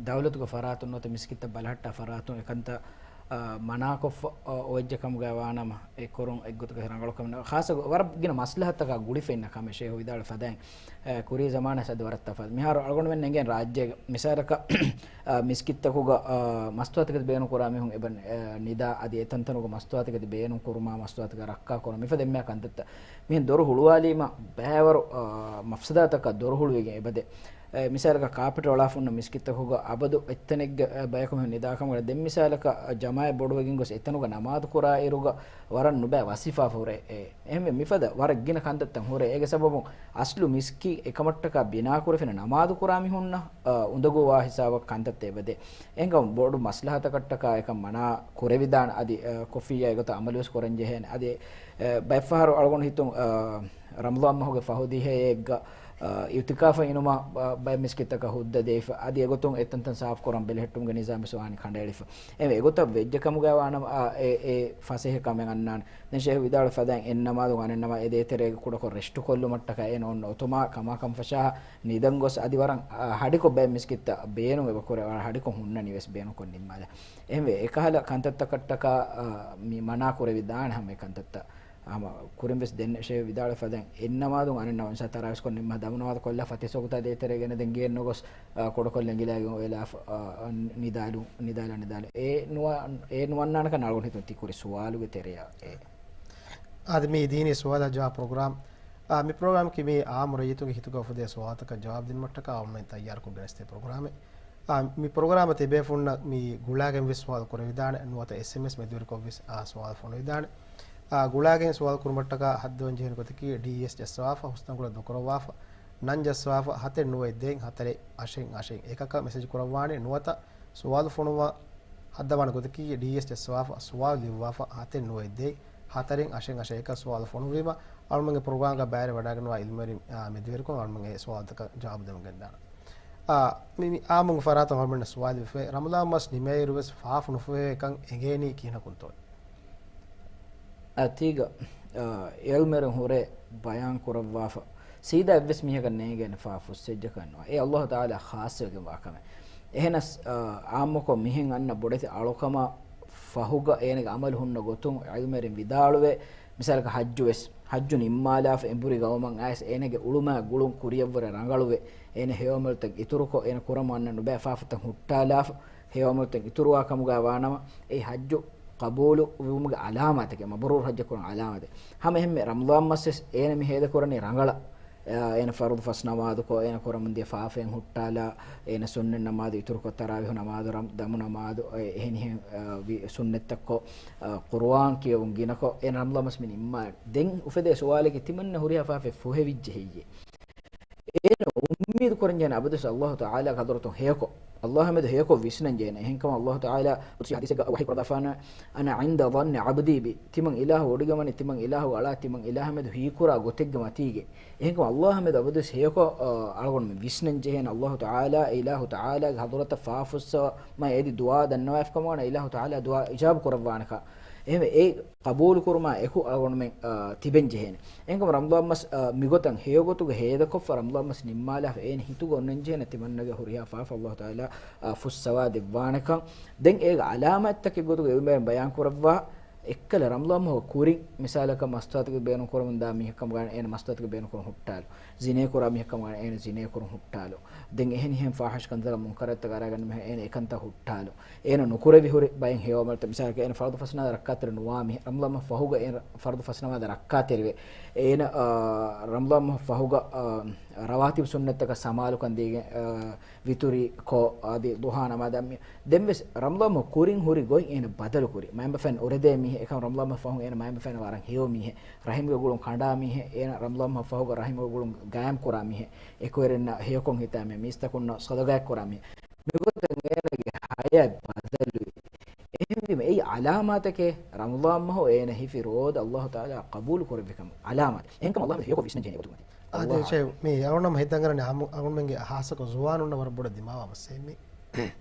ދައުލަތުގެ ފަރާތުން ނުވަތަ މިސްކިތްތައް ބަލަހައްޓާ ފަރާތުން އެކަންތައް، އާ، މަނާކޮށްފަ، އާ، އޮވެއްޖެ ކަމުގައި ވާނަމަ، އެ ކުރުން އެއްގޮތަކަށް ރަނގަޅު ކަމެއް ނޫން. ޚާއްޞަ ގޮ-، ވަރަށް ގިނަ މަސްލަހަތަކާ ގުޅިފަ އިންނަ ކަމެއް ޝޭހު ވިދާޅުވި ފަދައިން، އާ، ކުރީ ޒަމާނަށް އަދި ވަރަށް ތަފާތު. މިހާރު އަޅުގަނޑުމެން އެނގެން ރާއްޖޭގަ މިސާލަކަށް، އާ، މިސްކިތްތަކުގަ، އާ، މަސްތުވާތަކެތި ބޭނުން ކުރާ މީހުން އެބަ، އާ، ނިދާ އަދި އެތަންތަނުގަ މަސްތުވާތަކެތި ބޭނުން ކުރުމާ، މަސްތުވާތަކެތި ރައްކާ ކުރުން މިފަދަ އެންމެ ކަންތައްތައް މިހެން ދޮރު ހުޅުވާލީމަ ބައިވަރު، އާ، މަފްސަދާތަކާ ދޮރު ހުޅުވިގެން އެބަދޭ. އެ، މިސާލަކަށް ކާޕެޓް އޮޅާފަ ހުންނަ މިސްކިތްތަކުގަ އަބަދު އެއްތަނެއްގެ، އެ، ބަޔަކު މިހެން ނިދާކަމުގަ ދެން މިސާލަކަށް، އަ، ޖަމާޢަތް ބޮޑުވެގެން ގޮސް އެތަނުގަ ނަމާދު ކުރާ އިރުގަ ވަރަށް ނުބައި ވަސިފާފަ ހުރޭ. އެ، އެހެންވެ މިފަދަ ވަރަށް ގިނަ ކަންތައްތައް ހުރޭ. އޭގެ ސަބަބުން އަސްލު މިސްކިތް އެކަމަށްޓަކާ ބިނާ ކުރެފިނަ ނަމާދު ކުރާ މީހުންނަށް، އަ، އުނދަގޫވާ ހިސާބަށް ކަންތައްތައް އެބަދޭ. އެހެންކަމުން ބޮޑު މަސްލަހަތަކަށްޓަކާ އެކަން މަނާ ކުރެވިދާނެ. އަދި، އަ، ކޮށްފިއްޔާ އެގޮތަށް އަމަލުވެސް ކުރަން ޖެހޭނެ. އަދި، އަ، ބައެއްފަހަރު އަޅުގަނޑު ހިތުން، އަ، ރަމަޟާން މަހުގެ ފަހު ދިހައެއްގަ، އަ، އިޢުތިކާފަށް އިނުމަށް ބަ-، ބައެއް މިސްކިތްތަކަށް ހުއްދަ ދެވިފަ. އަދި އެގޮތުން އެތަންތަން ސާފުކުރަން ބެލެހެއްޓުމުގެ ނިޒާމްވެސް ވާނީ ކަނޑައެޅިފަ. އެހެންވެ އެގޮތަށް ވެއްޖެ ކަމުގައި ވާނަމަ، އާ، އެ، އެ ފަސޭހަ ކަމެއް އަންނާނެ. ދެން ޝޭހު ވިދާޅުވި ފަދައިން އެއް ނަމާދު އަނެއް ނަމާދު އެ ދޭތެރޭގަ ކުޑަކޮށް ރެސްޓު ކޮށްލުމަށްޓަކައި އޭނަ އޮންނަ އޮތުމާ ކަމާ ކަންފަށާ ނިދަން ގޮސް އަދި ވަރަށް، އާ، ހަޑިކޮށް ބައެއް މިސްކިތްތައް ބޭނުން އެބަ ކުރޭ، ވަރަށް ހަޑިކޮށް ހުންނަނީ ވެސް ބޭނުންކޮށް ނިންމާލާ. އެހެންވެ އެކަހަލަ ކަންތައްތަކަށްޓަކާ، އާ، މި މަނާ ކުރެވިދާނެ ހަމަ އެ ކަންތައްތައް. ހަމަ ކުރިން ވެސް ދެން ޝޭހު ވިދާޅުވި ފަދައިން އެއް ނަމާދު އަނެއް ނަމާދު މިސާ ތަރާވީސް ކޮށް ނިންމާ ދަމު ނަމާދު ކޮށްލާ ފަތިސް ވަގުތާ ދޭތެރޭ ގެނެދެން ގެއެއް ނުގޮސް، އާ، ކުޑަކޮށް ލެނގިލާގެން އޮވެލާފަ، އާ، ނިދާލު، ނިދާލާ، ނިދާލު. އެ ނުވަ-، އެ ނުވަންނާނެކަން އަޅުގަނޑު ހިތުން ތި ކުރި ސުވާލުގެ ތެރެއަށް އެ. އާދެ، މީ ދީނީ ސުވާލާ ޖަވާބު ޕްރޮގްރާމް. އާ، މި ޕްރޮގްރާމަކީ މީ އާއްމު ރައްޔިތުންގެ ހިތުގަ އުފުދޭ ސުވާލުތަކަށް ޖަވާބު ދިނުމަށްޓަކާ އަޅުމެން ތައްޔާރުކޮށް ގެނެސްދޭ ޕްރޮގްރާމެއް. އާ، މި ޕްރޮގްރާމަށް ތިބޭފުންނަށް މި ގުޅާގެން ވެސް ސުވާލު ކުރެވިދާނެ، ނުވަތަ އެސްއެމްއެސް މެދުވެރިކޮށް ވެސް، އާ، ސުވާލު ފޮނުވިދާނެ. އާ، ގުޅާގެން ސުވާލު ކުރުމަށްޓަކާ ހައްދަވަން ޖެހޭނެ ގޮތަކީ ޑީއެސް ޖައްސަވާފަ، ހުސްނަންގުޅަ ދޫކުރައްވާފަ، ނަން ޖައްސަވާފަ، ހަތެއް ނުވައެއް ދޭއް ހަތަރެއް އަށެއް އަށެއް އެކަކަށް މެސެޖް ކުރައްވާނެ، ނުވަތަ ސުވާލު ފޮނުވާ ހައްދަވާނެ ގޮތަކީ ޑީއެސް ޖައްސަވާފަ، ސުވާލު ލިޔުއްވާފަ، ހަތެއް ނުވައެއް ދޭއް ހަތަރެއް އަށެއް އަށެއް އެކަށް ސުވާލު ފޮނުވީމަ، އަޅުމެންގެ ޕްރޮގްރާމްގަ ބައިވެރިވެވަޑައިގަންނަވާ އިލްމުވެރިން، އާ، މެދުވެރިކޮށް އަޅުމެން އެ ސުވާލުތަކަށް ޖަވާބު ދެމުން ގެންދާނަން. އާ، މި، މި އާއްމު ފަރާތަށް އަޅުމެންނަށް ސުވާލު ވެފައި، ރަމަޟާން މަސް ނިމޭއިރު ވެސް ފާފު ނުފުއެވޭކަން އެނގޭނީ ކިހިނަކުންތޯ؟ އަތީގަ، އާ، އިލްމުވެރިން ހުރެ ބަޔާން ކުރައްވާފަ، ސީދާ އެއްވެސް މީހަކަށް ނޭނގޭނެ ފާފު އުއްސެއްޖެކަން ނުވާ. އެ އައްލާހު ތަޢާލާ ޚާއްޞަވެގެންވާ ކަމެއް. އެހެނަސް، އާ، އާއްމުކޮށް މިހެން އަންނަ ބޮޑެތި އަޅުކަމަށް ފަހުގަ އޭނަގެ އަމަލު ހުންނަ ގޮތުން އިލްމުވެރިން ވިދާޅުވޭ، މިސާލަކަށް ޙައްޖު ވެސް، ޙައްޖު ނިންމާލާފަ އެނބުރި ގައުމަށް އައިސް އޭނަގެ އުޅުމާ ގުޅުން ކުރިޔަށްވުރެ ރަނގަޅުވެ، އޭނަ ހެޔޮއަމަލުތައް އިތުރުކޮށް، އޭނަ ކުރަމުން އަންނަ ނުބައި ފާފަތައް ހުއްޓާލާފަ، ހެޔޮއަމަލުތައް އިތުރުވާ ކަމުގަ ވާނަމަ، އެ ޙައްޖު ޤަބޫލު ވުމުގެ ޢަލާމާތެކޭ، މަބްރޫރު ޙައްޖަކު ކުރަން ޢަލާމާތެއް. ހަމަ އެހެންމެ ރަމަޟާން މަސްވެސް އޭނަ މި ހޭދަކުރަނީ ރަނގަޅަށް. އޭނަ ފަރުޟު ފަސް ނަމާދުކޮށް، އޭނަ ކުރަމުންދިޔަ ފާފައިން ހުއްޓާލާ، އޭނަ ސުންނަތް ނަމާދު އިތުރުކޮށް، ތަރާވީޙު ނަމާދު، ރަމް-، ދަމު ނަމާދު، އެ-، އެހެނިހެން، އާ، ވި-، ސުންނަތްތައްކޮށް، އާ، ޤުރުއާން ކިޔެވުން ގިނަކޮށް، އޭނަ ރަމަޟާން މަސް މި ނިންމާ. ދެން އުފެދޭ ސުވާލަކީ ތިމަންނަ ހުރިހާ ފާފައެއް ފުހެވިއްޖެ ހެއްޔޭ؟ އޭނަ އުއްމީދު ކުރަން ޖެހޭނެ އަބަދުވެސް ﷲ ތަޢާލާގެ ޙަޟްރަތުން ހެޔޮކޮށް، ﷲ މެދު ހެޔޮކޮށް ވިސްނަން ޖެހޭނެ. އެހެންކަމަށް ﷲ ތަޢާލާ ޤުދުސީ ޙަދީޘެއްގަ ވަޙީ ކުރައްވާފާނަ، "أنا عند ظن عبدي بي"، ތިމަން އިލާހު ވޮޑިގަންނަނީ، ތިމަން އިލާހު އަޅާ، ތިމަން އިލާހު މެދު ހީކުރާ ގޮތެއްގެ މަތީގެ. އެހެންކަމަށް ﷲ މެދު އަބަދުވެސް ހެޔޮކޮށް، އަ، އަޅުގަނޑުމެން ވިސްނަން ޖެހޭނެ ﷲ ތަޢާލާ، އެ އިލާހު ތަޢާލާގެ ޙަޟްރަތަށް ފާފަ ފުއްސަވަމާ އެދި ދުޢާ ދަންނަވާފިކަމާ އިލާހު ތަޢާލާ ދުޢާ އިޖާބަ ކުރައްވާނެކަން. އެހެންވެ، އެ ޤަބޫލު ކުރުމާ އެކު އަޅުގަނޑުމެން، އާ، ތިބެން ޖެހޭނެ. އެހެންކަމުން ރަމަޟާން މަސް، އާ، މިގޮތަށް ހެޔޮގޮތުގަ ހޭދަކޮށްފަ ރަމަޟާން މަސް ނިންމާލާފަ އޭނަ ހިތުގަ އޮންނަން ޖެހޭނެ ތިމަންނަގެ ހުރިހާ ފާފަ ﷲ ތަޢާލާ، އާ، ފުއްސަވާ ދެއްވާނެކަން. ދެން އޭގެ ޢަލާމާތްތަކެއް ގޮތުގަ އިލްމުވެރިން ބަޔާން ކުރައްވާ، އެއްކަލަ ރަމަޟާން މަހު ކުރިން މިސާލަކަށް މަސްތުވާތަކެއް ބޭނުން ކުރަމުން ދާ މީހެއް ކަމުގަ އޭނަ މަސްތުވާތަކެއް ބޭނުން ކުރުން ހުއްޓާލު. ޒިނޭ ކުރާ މީހެއް ކަމުގަ އޭނަ ޒިނޭ ކުރުން ހުއްޓާލު. ދެން އެހެނިހެން ފާޙިޝް ކަންތައް މުންކަރާތްތައް އަރާގަންނަ މީހާ އޭނަ އެކަންތައް ހުއްޓާލު. އޭނަ ނުކުރެވި ހުރި ބައެއް ހެޔޮ ޢަމަލުތައް، މިސާލަކަށް އޭނަ ފަރުޟު ފަސްނަމާދަށް ރައްކާތެރި ނުވާ މީހެއް، ރަމަޟާން މަހު ފަހުގަ އޭނަ ފަރުޟު ފަސްނަމާދަށް ރައްކާތެރިވެ، އޭނަ، އާ، ރަމަޟާން މަހު ފަހުގަ، އާ، ރަވާތިބު ސުންނަތްތަކަށް ސަމާލުކަން ދީގެން، އާ، ވިތުރި ކޮށް، އަދި ޟުޙާ ނަމާދަށް މި-، ދެންވެސް ރަމަޟާން މަހު ކުރިން ހުރި ގޮތް އޭނަ ބަދަލު ކުރި. މައިންބަފައިން އުރެދޭ މީހެއް، އެކަމް ރަމަޟާން މަހު ފަހުން އޭނަ މައިންބަފައިން ވަރަށް ހެޔޮ މީހެއް. ރަޙިމުގެ ގުޅުން ކަނޑާ މީހެއް، އޭނަ ރަމަޟާން މަހު ފަހުގަ ރަޙިމުގެ ގުޅުން ގާއިމް ކުރާ މީހެއް. އެކުވެރިންނާ ހެޔޮކޮށް ހިތާ މީހެއް، މީސްތަކުންނަށް ޞަދަޤާތް ކުރާ މީހެއް. މިގޮތަށް އޭނަގެ ޙަޔާތް ބަދަލުވި. އެހެންވީމަ އެއީ ޢަލާމާތެކޭ، ރަމަޟާން މަހު އޭނަ ހިފި ރޯދަ ﷲ ތަޢާލާ ޤަބޫލު ކުރެއްވި ކަމުގެ ޢަލާމާތެއް. އެހެންކަމުން ﷲ މެދު ހެޔޮކޮށް ވިސްނަން ޖެހޭނެ ގޮތުގަ މަތީ. އާދެ، އެއްޗެއް މި އަޅުގަނޑު ހިތަށް އަރަނީ އަޅުގަނޑުމެންގެ ޚާއްޞަކޮށް ޒުވާނުންނަށް ވަރަށް ބޮޑަށް ދިމާވާ މައްސަލައެއް މީ.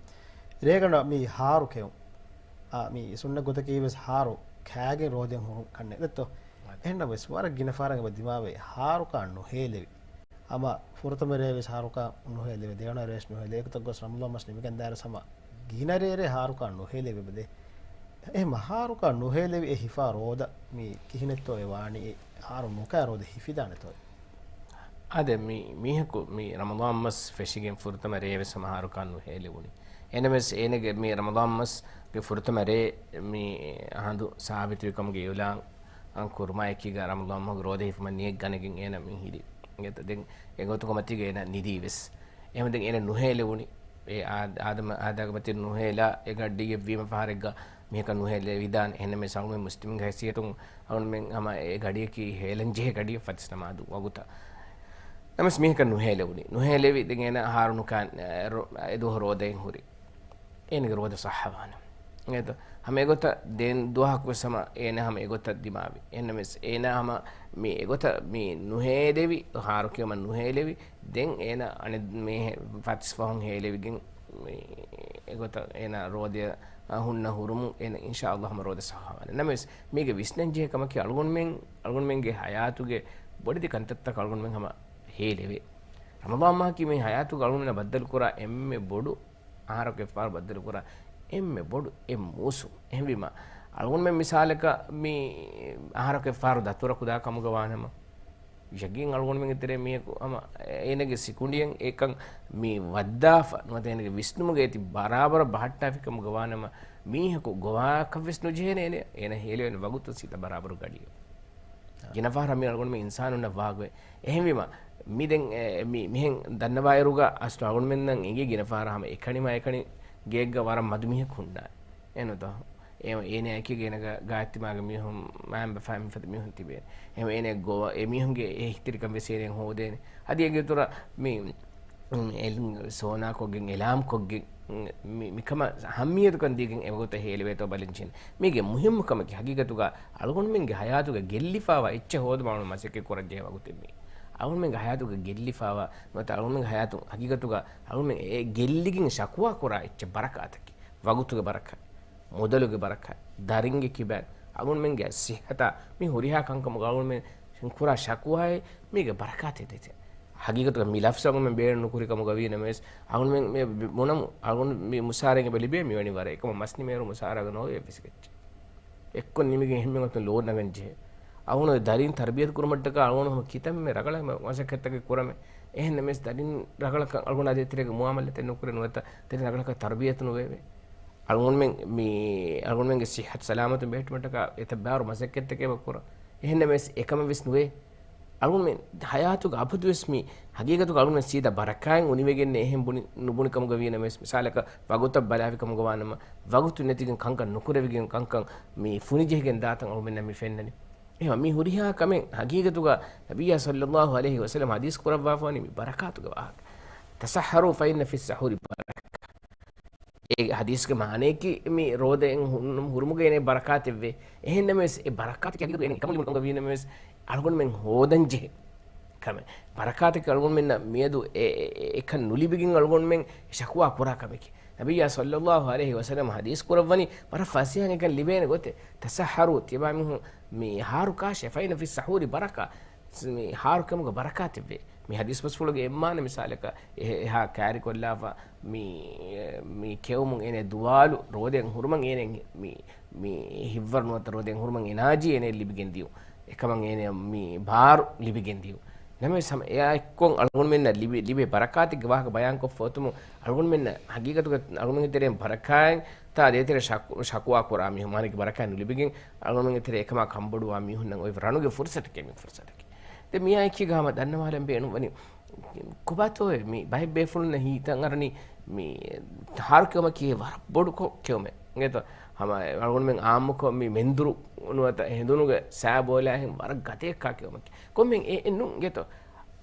ރޭގަނޑަށް މީ ހާރު ކެއުން. އާ، މީ ސުންނަތް ގޮތަކީ ވެސް ހާރު ކާގެން ރޯދައިން ހުރުން ކަންނޭނގެ ދެއްތޯ؟ އެހެންނަމަވެސް ވަރަށް ގިނަ ފަހަރަށް އެބަ ދިމާވޭ ހާރުކާ ނުހޭލެވި. ހަމަ ފުރަތަމަ ރޭ ވެސް ހާރުކާ ނުހޭލެވި، ދެވަނަ ރޭ ވެސް ނުހޭލެވި، އެގޮތަށް ގޮސް ރަމަޟާން މަސް ނިމިގެން ދާއިރު ހަމަ ގިނަ ރޭރޭ ހާރުކާ ނުހޭލެވި އެބަދޭ. އެހެން ހާރުކާ ނުހޭލެވި އެ ހިފާ ރޯދަ މީ ކިހިނެއްތޯ އެ ވާނީ؟ އެ ހާރު ނުކާ ރޯދަ ހިފިދާނެތޯ؟ އާދެ، މި މީހަކު މި ރަމަޟާން މަސް ފެށިގެން ފުރަތަމަ ރޭ ވެސް ހަމަ ހާރުކާ ނުހޭލެވުނީ. އެހެންނަމަވެސް އޭނަގެ މި ރަމަޟާން މަސްގެ ފުރަތަމަ ރޭ މި ހަނދު ސާބިތުވި ކަމުގެ އިޢުލާން ކުރުމާ އެކީގަ ރަމަޟާން މަހުގެ ރޯދަ ހިފުމަށް ނިޔަތް ގަނެގެން އޭނަ މި ހިރި. އެ ދެން އެގޮތުގެ މަތީގަ އޭނަ ނިދީ ވެސް. އެހެންވެ ދެން އޭނަ ނުހޭލެވުނީ. އެ އާ-، އާދަމަ-، އާދައިގެ މަތިން ނުހޭލާ އެ ގަޑިއެއް ވީމަ ފަހަރެއްގަ މީހަކަށް ނުހޭލެވިދާނެ. އެހެންނަމަވެސް އަޅުގަނޑުމެން މުސްލިމުންގެ ހައިސިއްޔަތުން އަޅުގަނޑުމެން ހަމަ އެ ގަޑިއަކީ ހޭލަންޖެހޭ ގަޑިއެއް ފަތިސް ނަމާދު ވަގުތަށް. ނަމަވެސް މީހަކަށް ނުހޭލެވުނީ. ނުހޭލެވި ދެން އޭނަ ހާރު ނުކާ، އެ، ރޯ-، އެ ދުވަހު ރޯދައިން ހުރި. އޭނަގެ ރޯދަ ޞައްޙަވާނެ. އެދު-، ހަމަ އެގޮތަށް ދެން ދުވަހަކު ވެސް ހަމަ އޭނަ ހަމަ އެގޮތަށް ދިމާވި. އެހެންނަމަވެސް އޭނަ ހަމަ މި އެގޮތަށް މި ނުހޭލެވި، ހާރު ކިޔުމަށް ނުހޭލެވި، ދެން އޭނަ އަނެއް މީހެއް ފަތިސް ފަހުން ހޭލެވިގެން މި އެގޮތަށް އޭނަ ރޯދަ ހުންނަ ހުރުމުން އޭނަ އިންޝާﷲ ހަމަ ރޯދަ ޞައްޙަވާނެ. ނަމަވެސް މީގެ ވިސްނަންޖެހޭ ކަމަކީ އަޅުގަނޑުމެން، އަޅުގަނޑުމެންގެ ޙަޔާތުގެ ބޮޑެތި ކަންތައްތަކަށް އަޅުގަނޑުމެން ހަމަ ހޭލެވޭ. ރަމަޟާން މަހަކީ މި ޙަޔާތުގަ އަޅުގަނޑުމެންނަށް ބައްދަލުކުރާ އެންމެ ބޮޑު އަހަރަކު އެއްފަހަރު ބައްދަލުކުރާ އެންމެ ބޮޑު އެއް މޫސުން. އެހެންވީމަ، އަޅުގަނޑުމެން މިސާލަކަށް މި އަހަރަކު އެއްފަހަރު ދަތުރަކު ދާ ކަމުގަ ވާނަމަ، ޔަގީން އަޅުގަނޑުމެންގެ ތެރޭ މީހަކު ހަމަ އޭނަގެ ސިކުނޑިއެއް އެކަން މި ވައްދާފަ ނުވަތަ އޭނަގެ ވިސްނުމުގަ އޭތި ބަރާބަރަށް ބަހައްޓާފި ކަމުގަ ވާނަމަ، މީހަކު ގޮވާކަށްވެސް ނުޖެހޭނެ އޭނަ، އޭނަ ހޭލެވޭނެ ވަގުތު ސީދާ ބަރާބަރު ގަޑިއަށް. ގިނަ ފަހަރަށް މި އަޅުގަނޑުމެން އިންސާނުންނަށް ވާގޮތް. އެހެންވީމަ، މި ދެން، އެ، މި، މިހެން ދަންނަވާއިރުގަ އަސްލު އަޅުގަނޑުމެންނަށް އެނގޭ ގިނަ ފަހަރަށް ހަމަ އެކަނި މާ އެކަނި ގެއެއްގަ ވަރަށް މަދު މީހަކު ހުންނާނެ. އެނުތޯ؟ އެ، އޭނައަކީ އޭނަގެ ގާތްތިމާގެ މީހުން، މައިންބަފައި މިފަދަ މީހުން ތިބޭނެ. އެހެން އޭނަ ގޮވަ، އެ މީހުންގެ އެހީތެރިކަން ވެސް އޭނަ ހޯދޭނެ. އަދި އޭގެ އިތުރަށް މި އެ، ސޯނާކޮށްގެން، އެލާމްކޮށްގެން، މި، މިކަމަށް އަހައްމިއްޔަތުކަން ދީގެން އެވަގުތަށް ހޭލެވޭތޯ ބަލަން ޖެހޭނެ. މީގެ މުހިއްމު ކަމަކީ ހަގީގަތުގަ އަޅުގަނޑުމެންގެ ހަޔާތުގަ ގެއްލިފާވާ އެއްޗެއް ހޯދުމަށް މަސައްކަތް ކުރަންޖެހޭ ވަގުތެއް މީ. އަޅުގަނޑުމެންގެ ހަޔާތުގަ ގެއްލިފާވާ ނުވަތަ އަޅުގަނޑުމެންގެ ހަޔާތު ހަގީގަތުގަ އަޅުގަނޑުމެން އެ ގެއްލިގެން ޝަކުވާ ކުރާ އެއްޗެއް ބަރަކާތަކީ. ވަގުތުގެ ބަރަކާތް، މުދަލުގެ ބަރަކާތް، ދަރިންގެ ކިބައިން، އަޅުގަނޑުމެންގެ ސިއްހަތާ މި ހުރިހާ ކަންކަމުގަ އަޅުގަނޑުމެން ކުރާ ޝަކުވާއެއް މީގެ ބަރަކާތެއް ދެތެ. ހަގީގަތުގަ މި ލަފްޒު އަޅުގަނޑުމެން ބޭނުން ނުކުރި ކަމުގަ ވީ ނަމަވެސް، އަޅުގަނޑުމެން މި ބުނަމު، އަޅުގަނޑު މި މުސާރައިން އެބަ ލިބޭ މިވެނި ވަރެއް. އެކަމަ މަސް ނިމޭއިރު މުސާރައިގަ ނޯވޭ އެއްވެސް އެއްޗެއް. އެއްކޮށް ނިމިގެން އެހެންމެ ގޮތުން ލޯ ނަގަން ޖެހޭ. އަޅުގަނޑު ދަރީން ތަރުބިޔަތު ކުރުމަށްޓަކާ އަޅުގަނޑު ހަމަ ކިތަންމެ ރަގަޅަށް މަސައްކަތްތަކެއް ކުރަމޭ. އެހެންނަމަވެސް ދަރިން ރަގަޅަކަށް އަޅުގަނޑާ ދޭތެރޭގެ މުއާމަލާތެއް ނުކުރޭ ނުވަތަ ދަރިން ރަގަޅަކަށް ތަރުބިޔަތު ނުވެވޭ. އަޅުގަނޑުމެން މި، އަޅުގަނޑުމެންގެ ސިއްހަތު ސަލާމަތުން ބެހެއްޓުމަށްޓަކާ އެތައް ބާރު މަސައްކަތްތަކެއް އެބަ ކުރަން. އެހެންނަމަވެސް އެކަމެއް ވެސް ނުވޭ. އަޅުގަނޑުމެން ހަޔާތުގަ އަބަދުވެސް މި ހަގީގަތުގަ އަޅުގަނޑުމެން ސީދާ ބަރަކާތް އުނިވެގެން އެހެން ބުނި، ނުބުނި ކަމުގަ ވީނަމަވެސް، މިސާލަކަށް ވަގުތަށް ބަލާފި ކަމުގަ ވާނަމަ، ވަގުތު ނެތިގެން ކަންކަން ނުކުރެވިގެން ކަންކަން މި ފުނިޖެހިގެން ދާތަން އަޅުގަނޑުމެންނަށް މި ފެންނަނީ. އެހެން މި ހުރިހާ ކަމެއް ހަގީގަތުގަ ނަބިއްޔާ ޞައްލައްލާހު ޢަލައިހި ވަސައްލަމް ޙަދީޘް ކުރައްވާފަވަނީ މި ބަރަކާތުގެ ވާހަކަ. تسحروا فإن في السحور بركة. އެ ޙަދީޘްގެ މާނަޔަކީ މި ރޯދައިން ހު-، ހުރުމުގަ އޭނަ ބަރަކާތެއްވޭ. އެހެންނަމަވެސް އެ ބަރަކާތަކީ ހަގީގަތުގަ އޭނަ އެކަމަށް ލިބުނު ކަމުގަ ވީނަމަވެސް އަޅުގަނޑުމެން ހޯދަން ޖެހޭ ކަމެއް. ބަރަކާތަކީ އަޅުގަނޑުމެންނަށް މިއަދު އެ، އެ، އެ، އެކަން ނުލިބިގެން އަޅުގަނޑުމެން ޝަކުވާ ކުރާ ކަމެކޭ. ނަބިއްޔާ ޞައްލައްލާހު ޢަލައިހި ވަސައްލަމް ޙަދީޘް ކުރައްވަނީ ވަރަށް ފަސޭހައިން އެކަން ލިބޭނެ ގޮތެއް. تسحروا، ތިޔަބާ މީހުން މި ހާރު ކާށޭ، فإن في السحور بركة. މި ހާރު ކަމުގަ ބަރަކާތެއްވޭ. މި ޙަދީޘް ބަސްފުޅުގެ އެއްމާނަ މިސާލަކަށް އެ-، އެހާ ކައިރިކޮށްލާފަ މި، މި ކެއުމުން އޭނަ ދުވާލު ރޯދައިން ހުރުމަށް އޭނަ މި، މި ހިއްވަރު ނުވަތަ ރޯދައިން ހުރުމަށް އެނާޖީ އޭނަ ލިބިގެން ދިޔުން. އެކަމަށް އޭނަ މި ބާރު ލިބިގެން ދިޔުން. ނަމަވެސް ހަމަ އެއާ އެއްކޮށް އަޅުގަނޑުމެންނަށް ލިބި، ލިބޭ ބަރަކާތެއްގެ ވާހަކަ ބަޔާންކޮށްފަ އޮތުމުން އަޅުގަނޑުމެންނަށް ހަގީގަތުގަ އަޅުގަނޑުމެންގެ ތެރެއިން ބަރަކާތްތައް ދޭތެރޭ ޝަކު-، ޝަކުވާ ކުރާ މީހުން، މާނައަކީ ބަރަކާތް ނުލިބިގެން އަޅުގަނޑުމެންގެ ތެރޭ އެކަމާ ކަންބޮޑުވާ މީހުންނަށް އޮތް ރަނުގެ ފުރުސަތެކޭ މި ފުރުސަތަކީ. ދެން މިއާ އެކީގަ ހަމަ ދަންނަވާލަން ބޭނުންވަނީ ކޮބާތޯއޭ މި ބައެއް ބޭފުޅުންނަށް ހިތަށް އަރަނީ މި ހާރު ކެއުމަކީ ވަރަށް ބޮޑު ކޮ-، ކެއުމެއް. އިނގޭތޯ؟ ހަމަ އަޅުގަނޑުމެން އާއްމުކޮށް މި މެންދުރު ނުވަތަ ހެނދުނުގެ ސައި ބޯލާހެން ވަރަށް ގަދަޔަކާ ކެއުމަކީ. ކޮންމެހެން އެ، އެއް ނޫން އިނގޭތޯ؟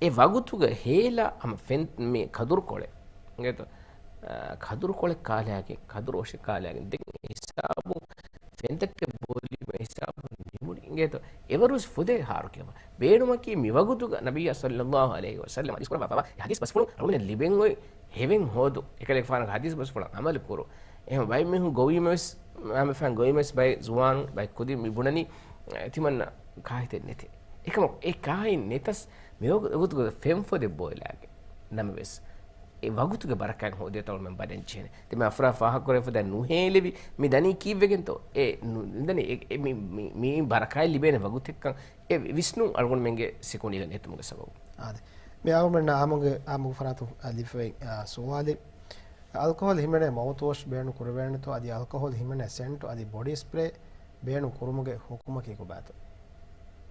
އެ ވަގުތުގަ ހޭލާ ހަމަ ފެން މި ކަދުރުކޮޅެއް. އިނގޭތޯ؟ އާ، ކަދުރުކޮޅެއް ކާލާގެން، ކަދުރު އޮށެއް ކާލާގެން. ދެން އެ ހިސާބުން ފެންތަކެއް ބޯލީމަ ހިސާބުން ނިމުނީ. އިނގޭތޯ؟ އެވަރުސް ފުދޭ ހާރު ކެއުމަށް. ބޭނުމަކީ މި ވަގުތުގަ ނަބިއްޔާ ޞައްލައްލާހު ޢަލައިހި ވަސައްލަމް ޙަދީޘް ކުރައްވާފަވާ އެ ޙަދީޘް ބަސްފުޅުން އަޅުގަނޑަށް ލިބެން އޮތް ހެވެން ހޯދު. އެކަލޭގެފާނުގެ ޙަދީޘް ބަސްފުޅަށް ޢަމަލު ކުރު. އެހެން ބައެއް މީހުން ގޮވީމަވެސް، ހަމަ ފަހަން ގޮވީމަވެސް ބައެއް ޒުވާނުން، ބައެއް ކުދިން މި ބުނަނީ، އެ، ތިމަންނަ ކާހިތެއް ނެތޭ. އެކަމަކު އެ ކާހިތް ނެތަސް މި ވަގު-، ވަގުތުގަ ފެން ފޮދެއް ބޯލާގެން ނަމަވެސް، އެ ވަގުތުގެ ބަރަކާތް ހޯދޭތޯ އަޅުމެން ބަލަން ޖެހޭނެ. ތިމާ އަފްރާ ފާހަގަކުރެފަދަ ނުހޭލެވި މި ދަނީ ކީއްވެގެންތޯ؟ އެ ނު-، ދަނީ އެ، އެ މި، މި، މި ބަރަކާތް ލިބޭނެ ވަގުތެއްކަން އެ ވިސްނުން އަޅުގަނޑުމެންގެ ސިކުނޑީގަ ނެތުމުގެ ސަބަބުން. އާދެ. މި އަޅުގަނޑުމެންނަށް އާއްމުގެ، އާއްމުގެ ފަރާތުން ލިބިފައި، އާ، ސުވާލެއް. އަލްކޮހޯލް ހިމެނޭ މައުތުވޮޝް ބޭނުން ކުރެވޭނެތޯ؟ އަދި އަލްކޮހޯލް ހިމެނޭ ސެންޓު އަދި ބޮޑީ ސްޕްރޭ ބޭނުން ކުރުމުގެ ޙުކުމަކީ ކޮބާތޯ؟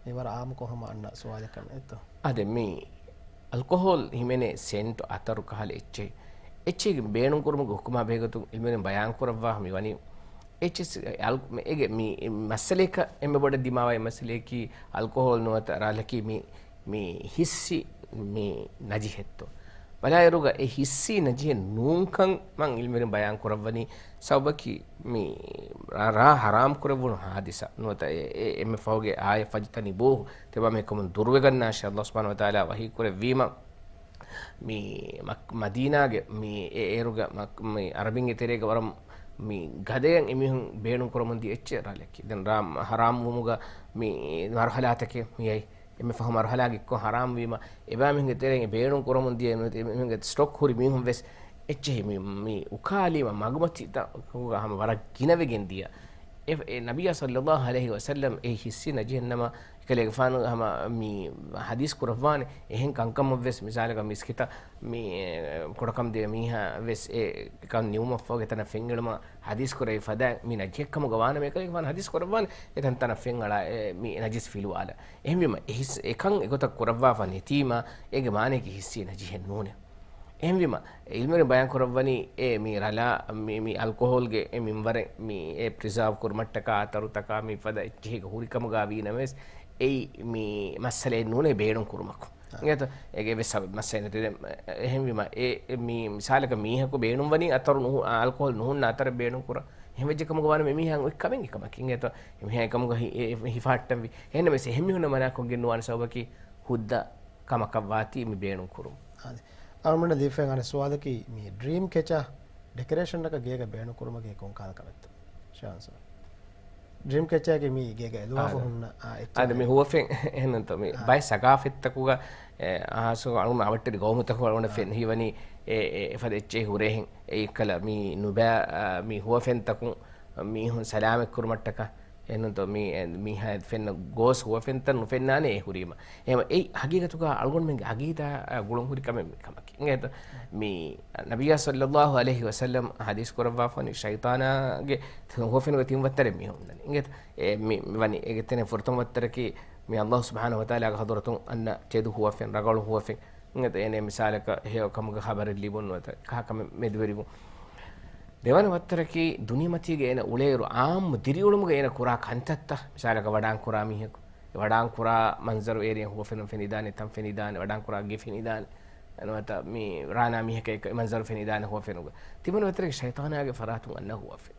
މި ވަރަށް އާއްމުކޮށް ހަމަ އަންނަ ސުވާލެއް ކަމެއް އެއްތޯ؟ އާދެ، މި އަލްކޮހޯލް ހިމެނޭ ސެންޓު އަތަރު ކަހަލަ އެއްޗެހި. އެއްޗެހި ބޭނުން ކުރުމުގެ ޙުކުމާ ބެހޭގޮތުން ޢިލްމުވެރިން ބަޔާން ކުރައްވާ މި ވަނީ. އެއްޗެސް އަލް-، މެ-، އޭގެ މި މައްސަލައަކަށް އެންމެ ބޮޑަށް ދިމާވާ އެއް މައްސަލައަކީ އަލްކޮހޯލް ނުވަތަ ރަލަކީ މި މި ހިއްސީ މި ނަޖިހެއްތޯ؟ ބަލާއިރުގަ އެ ހިއްސީ ނަޖިހެއް ނޫންކަން މަން ޢިލްމުވެރިން ބަޔާން ކުރައްވަނީ، ސަބަބަކީ މި ރާ، ރާ ޙަރާމް ކުރެއްވުނު ޙާދިސާ ނުވަތަ އެ، އެ، އެންމެ ފަހުގެ އާޔަތް فاجتنبوه، ތިޔަބާ މި ކަމުން ދުރުވެގަންނާށޭ، ﷲ ސުބްޙާނަހޫ ވަތަޢާލާ ވަޙީ ކުރެއްވީމަ، މި މަ-، މަދީނާގެ މި އެ އޭރުގަ މަ-، މި ޢަރަބިންގެ ތެރޭގަ ވަރަށް މި ގަދަޔަށް އެމީހުން ބޭނުން ކުރަމުން ދިޔަ އެއްޗެއް ރަލަކީ. ދެން ރާ ޙަރާމް ވުމުގަ މި މަރުޙަލާތަކެއް މިއައި. އެންމެ ފަހު މަރުޙަލާގެ އެއްކޮށް ޙަރާމް ވީމަ، އެބައިމީހުންގެ ތެރެއިން ބޭނުން ކުރަމުން ދިޔަ އެމީހުންގެ ސްޓޮކް ހުރި މީހުން ވެސް އެއްޗެހި މި، މި އުކާލީމަ މަގުމަތިތަކުގަ ހަމަ ވަރަށް ގިނަވެގެން ދިޔަ. އެ، އެ ނަބިއްޔާ ޞައްލައްލާހު ޢަލައިހި ވަސައްލަމް އެ ހިއްސީ ނަޖިހެއްނަމަ، އެކަލޭގެފާނު ހަމަ މި ޙަދީޘް ކުރައްވާނެ އެހެން ކަންކަމަށް ވެސް، މިސާލަކަށް މިސްކިތަށް މި ކުޑަކަމުދިޔަ މީހާ ވެސް އެ ކަން ނިމުމަށްފަހު އެތަނަށް ފެންއެޅުމަށް ޙަދީޘް ކުރެވި ފަދައިން މި ނަޖިހެއްކަމުގަ ވާނަމަ، އެކަލޭގެފާނު ޙަދީޘް ކުރައްވާނެ އެތަންތަނަށް ފެންއަޅާ، އެ، މި ނަޖިސް ފިލުވާލަ. އެހެންވީމަ، އެ ހިސް، އެކަން އެގޮތަށް ކުރައްވާފަ ނެތީމަ، އޭގެ މާނަޔަކީ ހިއްސީ ނަޖިހެއް ނޫނޭ. އެހެންވީމަ، އެ ޢިލްމުވެރިން ބަޔާން ކުރައްވަނީ، އެ މި ރަލާ، މި، މި އަލްކޮހޯލްގެ އެ މިންވަރެއް މި އެ ޕްރިޒާވް ކުރުމަށްޓަކާ، އަތަރުތަކާ މި ފަދަ އެއްޗެހިގެ ހުރިކަމުގަ ވީނަމަވެސް، އެއީ މި މައްސަލައެއް ނޫނޭ ބޭނުން ކުރުމަކު. އާ. އިނގޭތޯ؟ އޭގެ އެއްވެސް ސަބަބެއް މައްސަލައެއް ނެތޭ. ދެން އެހެންވީމަ، އެ، އެ މި މިސާލަކަށް މީހަކު ބޭނުންވަނީ އަތަރު ނުހު-، އާ، އަލްކޮހޯލް ނުހުންނަ އަތަރެއް ބޭނުން ކުރަން. އެހެން ވެއްޖެ ކަމުގަ ވާނަމަ އެމީހާ އޮތް ކަމެއް އެކަމަކީ. އިނގޭތޯ؟ އެމީހާ އެކަމުގަ ހި-، އެ، ހިފަހައްޓަންވީ. އެހެންނަމަވެސް އެހެން މީހުންނަށް މަނާކޮށްގެން ނުވާނެ ސަބަބަކީ ހުއްދަ ކަމަކަށް ވާތީ މި ބޭނުން ކުރުން. އާދެ. އަޅުމެންނަށް ލިބިފައި އަނެއް ސުވާލަކީ، މި ޑްރީމް ކެޗާ ޑެކަރޭޝަނަކަށް ގޭގަ ބޭނުން ކުރުމަކީ ކޮން ކަހަލަ ކަމެއްތޯ؟ ޝާން ސާރ. ޑްރީމް ކެޗާގެ މީ ގޭގަ އެލުވާފަ އާދެ. ހުންނަ، އާ، އެއްޗެއް އާދެ، މި ނޫން. ހުވަފެން އެހެންނޫންތޯ؟ މި އާ. ބައެއް ސަގާފަތްތަކުގަ، އެ، އާސު އަޅުމެން އަވަށްޓެރި ގައުމުތަކުގަ އަޅުގަނޑަށް އާ. ފެން ހީވަނީ އެ، އެ، އެފަދަ އެއްޗެއް ހުރޭހެން. އެއީ ކަލަ މި ނުބައި، އާ، މި ހުވަފެންތަކުން މީހުން ސަލާމަތް ކުރުމަށްޓަކާ. އެނޫންތޯ މީ، މީހާ ފެންނަ ގޯސް ހުވަފެންތައް ނުފެންނާނެ އެ ހުރީމަ. އެހެން އެއީ ހަގީގަތުގަ އަޅުގަނޑުމެންގެ އަގީދާ ގުޅުން ހުރި ކަމެއް މި ކަމަކީ. އިނގޭތޯ؟ މީ ނަބިއްޔާ ޞައްލައްލާހު ޢަލައިހި ވަސައްލަމް ޙަދީޘް ކުރައްވާފަ ވަނީ ޝައިޠާނާގެ ހުވަފެނުގެ ތިން ވައްތަރެއް މީހުން އުންނަނީ. އިނގޭތޯ؟ އެ މި، މި ވަނީ އޭގެ ތެނެއް ފުރަތަމަ ވައްތަރަކީ މި އައްލާހު ސުބްޙާނަހު ވަތަޢާލާގެ ޙަޟްރަތުން އަންނަ ތެދު ހުވަފެން، ރަގަޅު ހުވަފެން. އެނގޭތޯ އޭނަ މިސާލަކަށް ހެޔޮ ކަމުގެ ޚަބަރެއް ލިބުން ނުވަތަ ކަހަލަ ކަމެއް މެދުވެރިވުން. ދެވަނަ ވައްތަރަކީ ދުނިޔެމަތީގަ އޭނަ އުޅޭއިރު އާއްމު ދިރިއުޅުމުގަ އޭނަ ކުރާ ކަންތައްތައް، މިސާލަކަށް ވަޑާން ކުރާ މީހަކު، ވަޑާން ކުރާ މަންޒަރު އޭރިއަށް ހުވަފެނުން ފެނިދާނެ، ތަން ފެނިދާނެ، ވަޑާން ކުރާ ގެ ފެނިދާނެ، ނުވަތަ މި ރާނާ މީހަކާ އެއްކަ މަންޒަރު ފެނިދާނެ ހުވަފެނުގަ. ތިބުނު ވައްތަރަކީ ޝައިޠާނާގެ ފަރާތުން އަންނަ ހުވަފެން.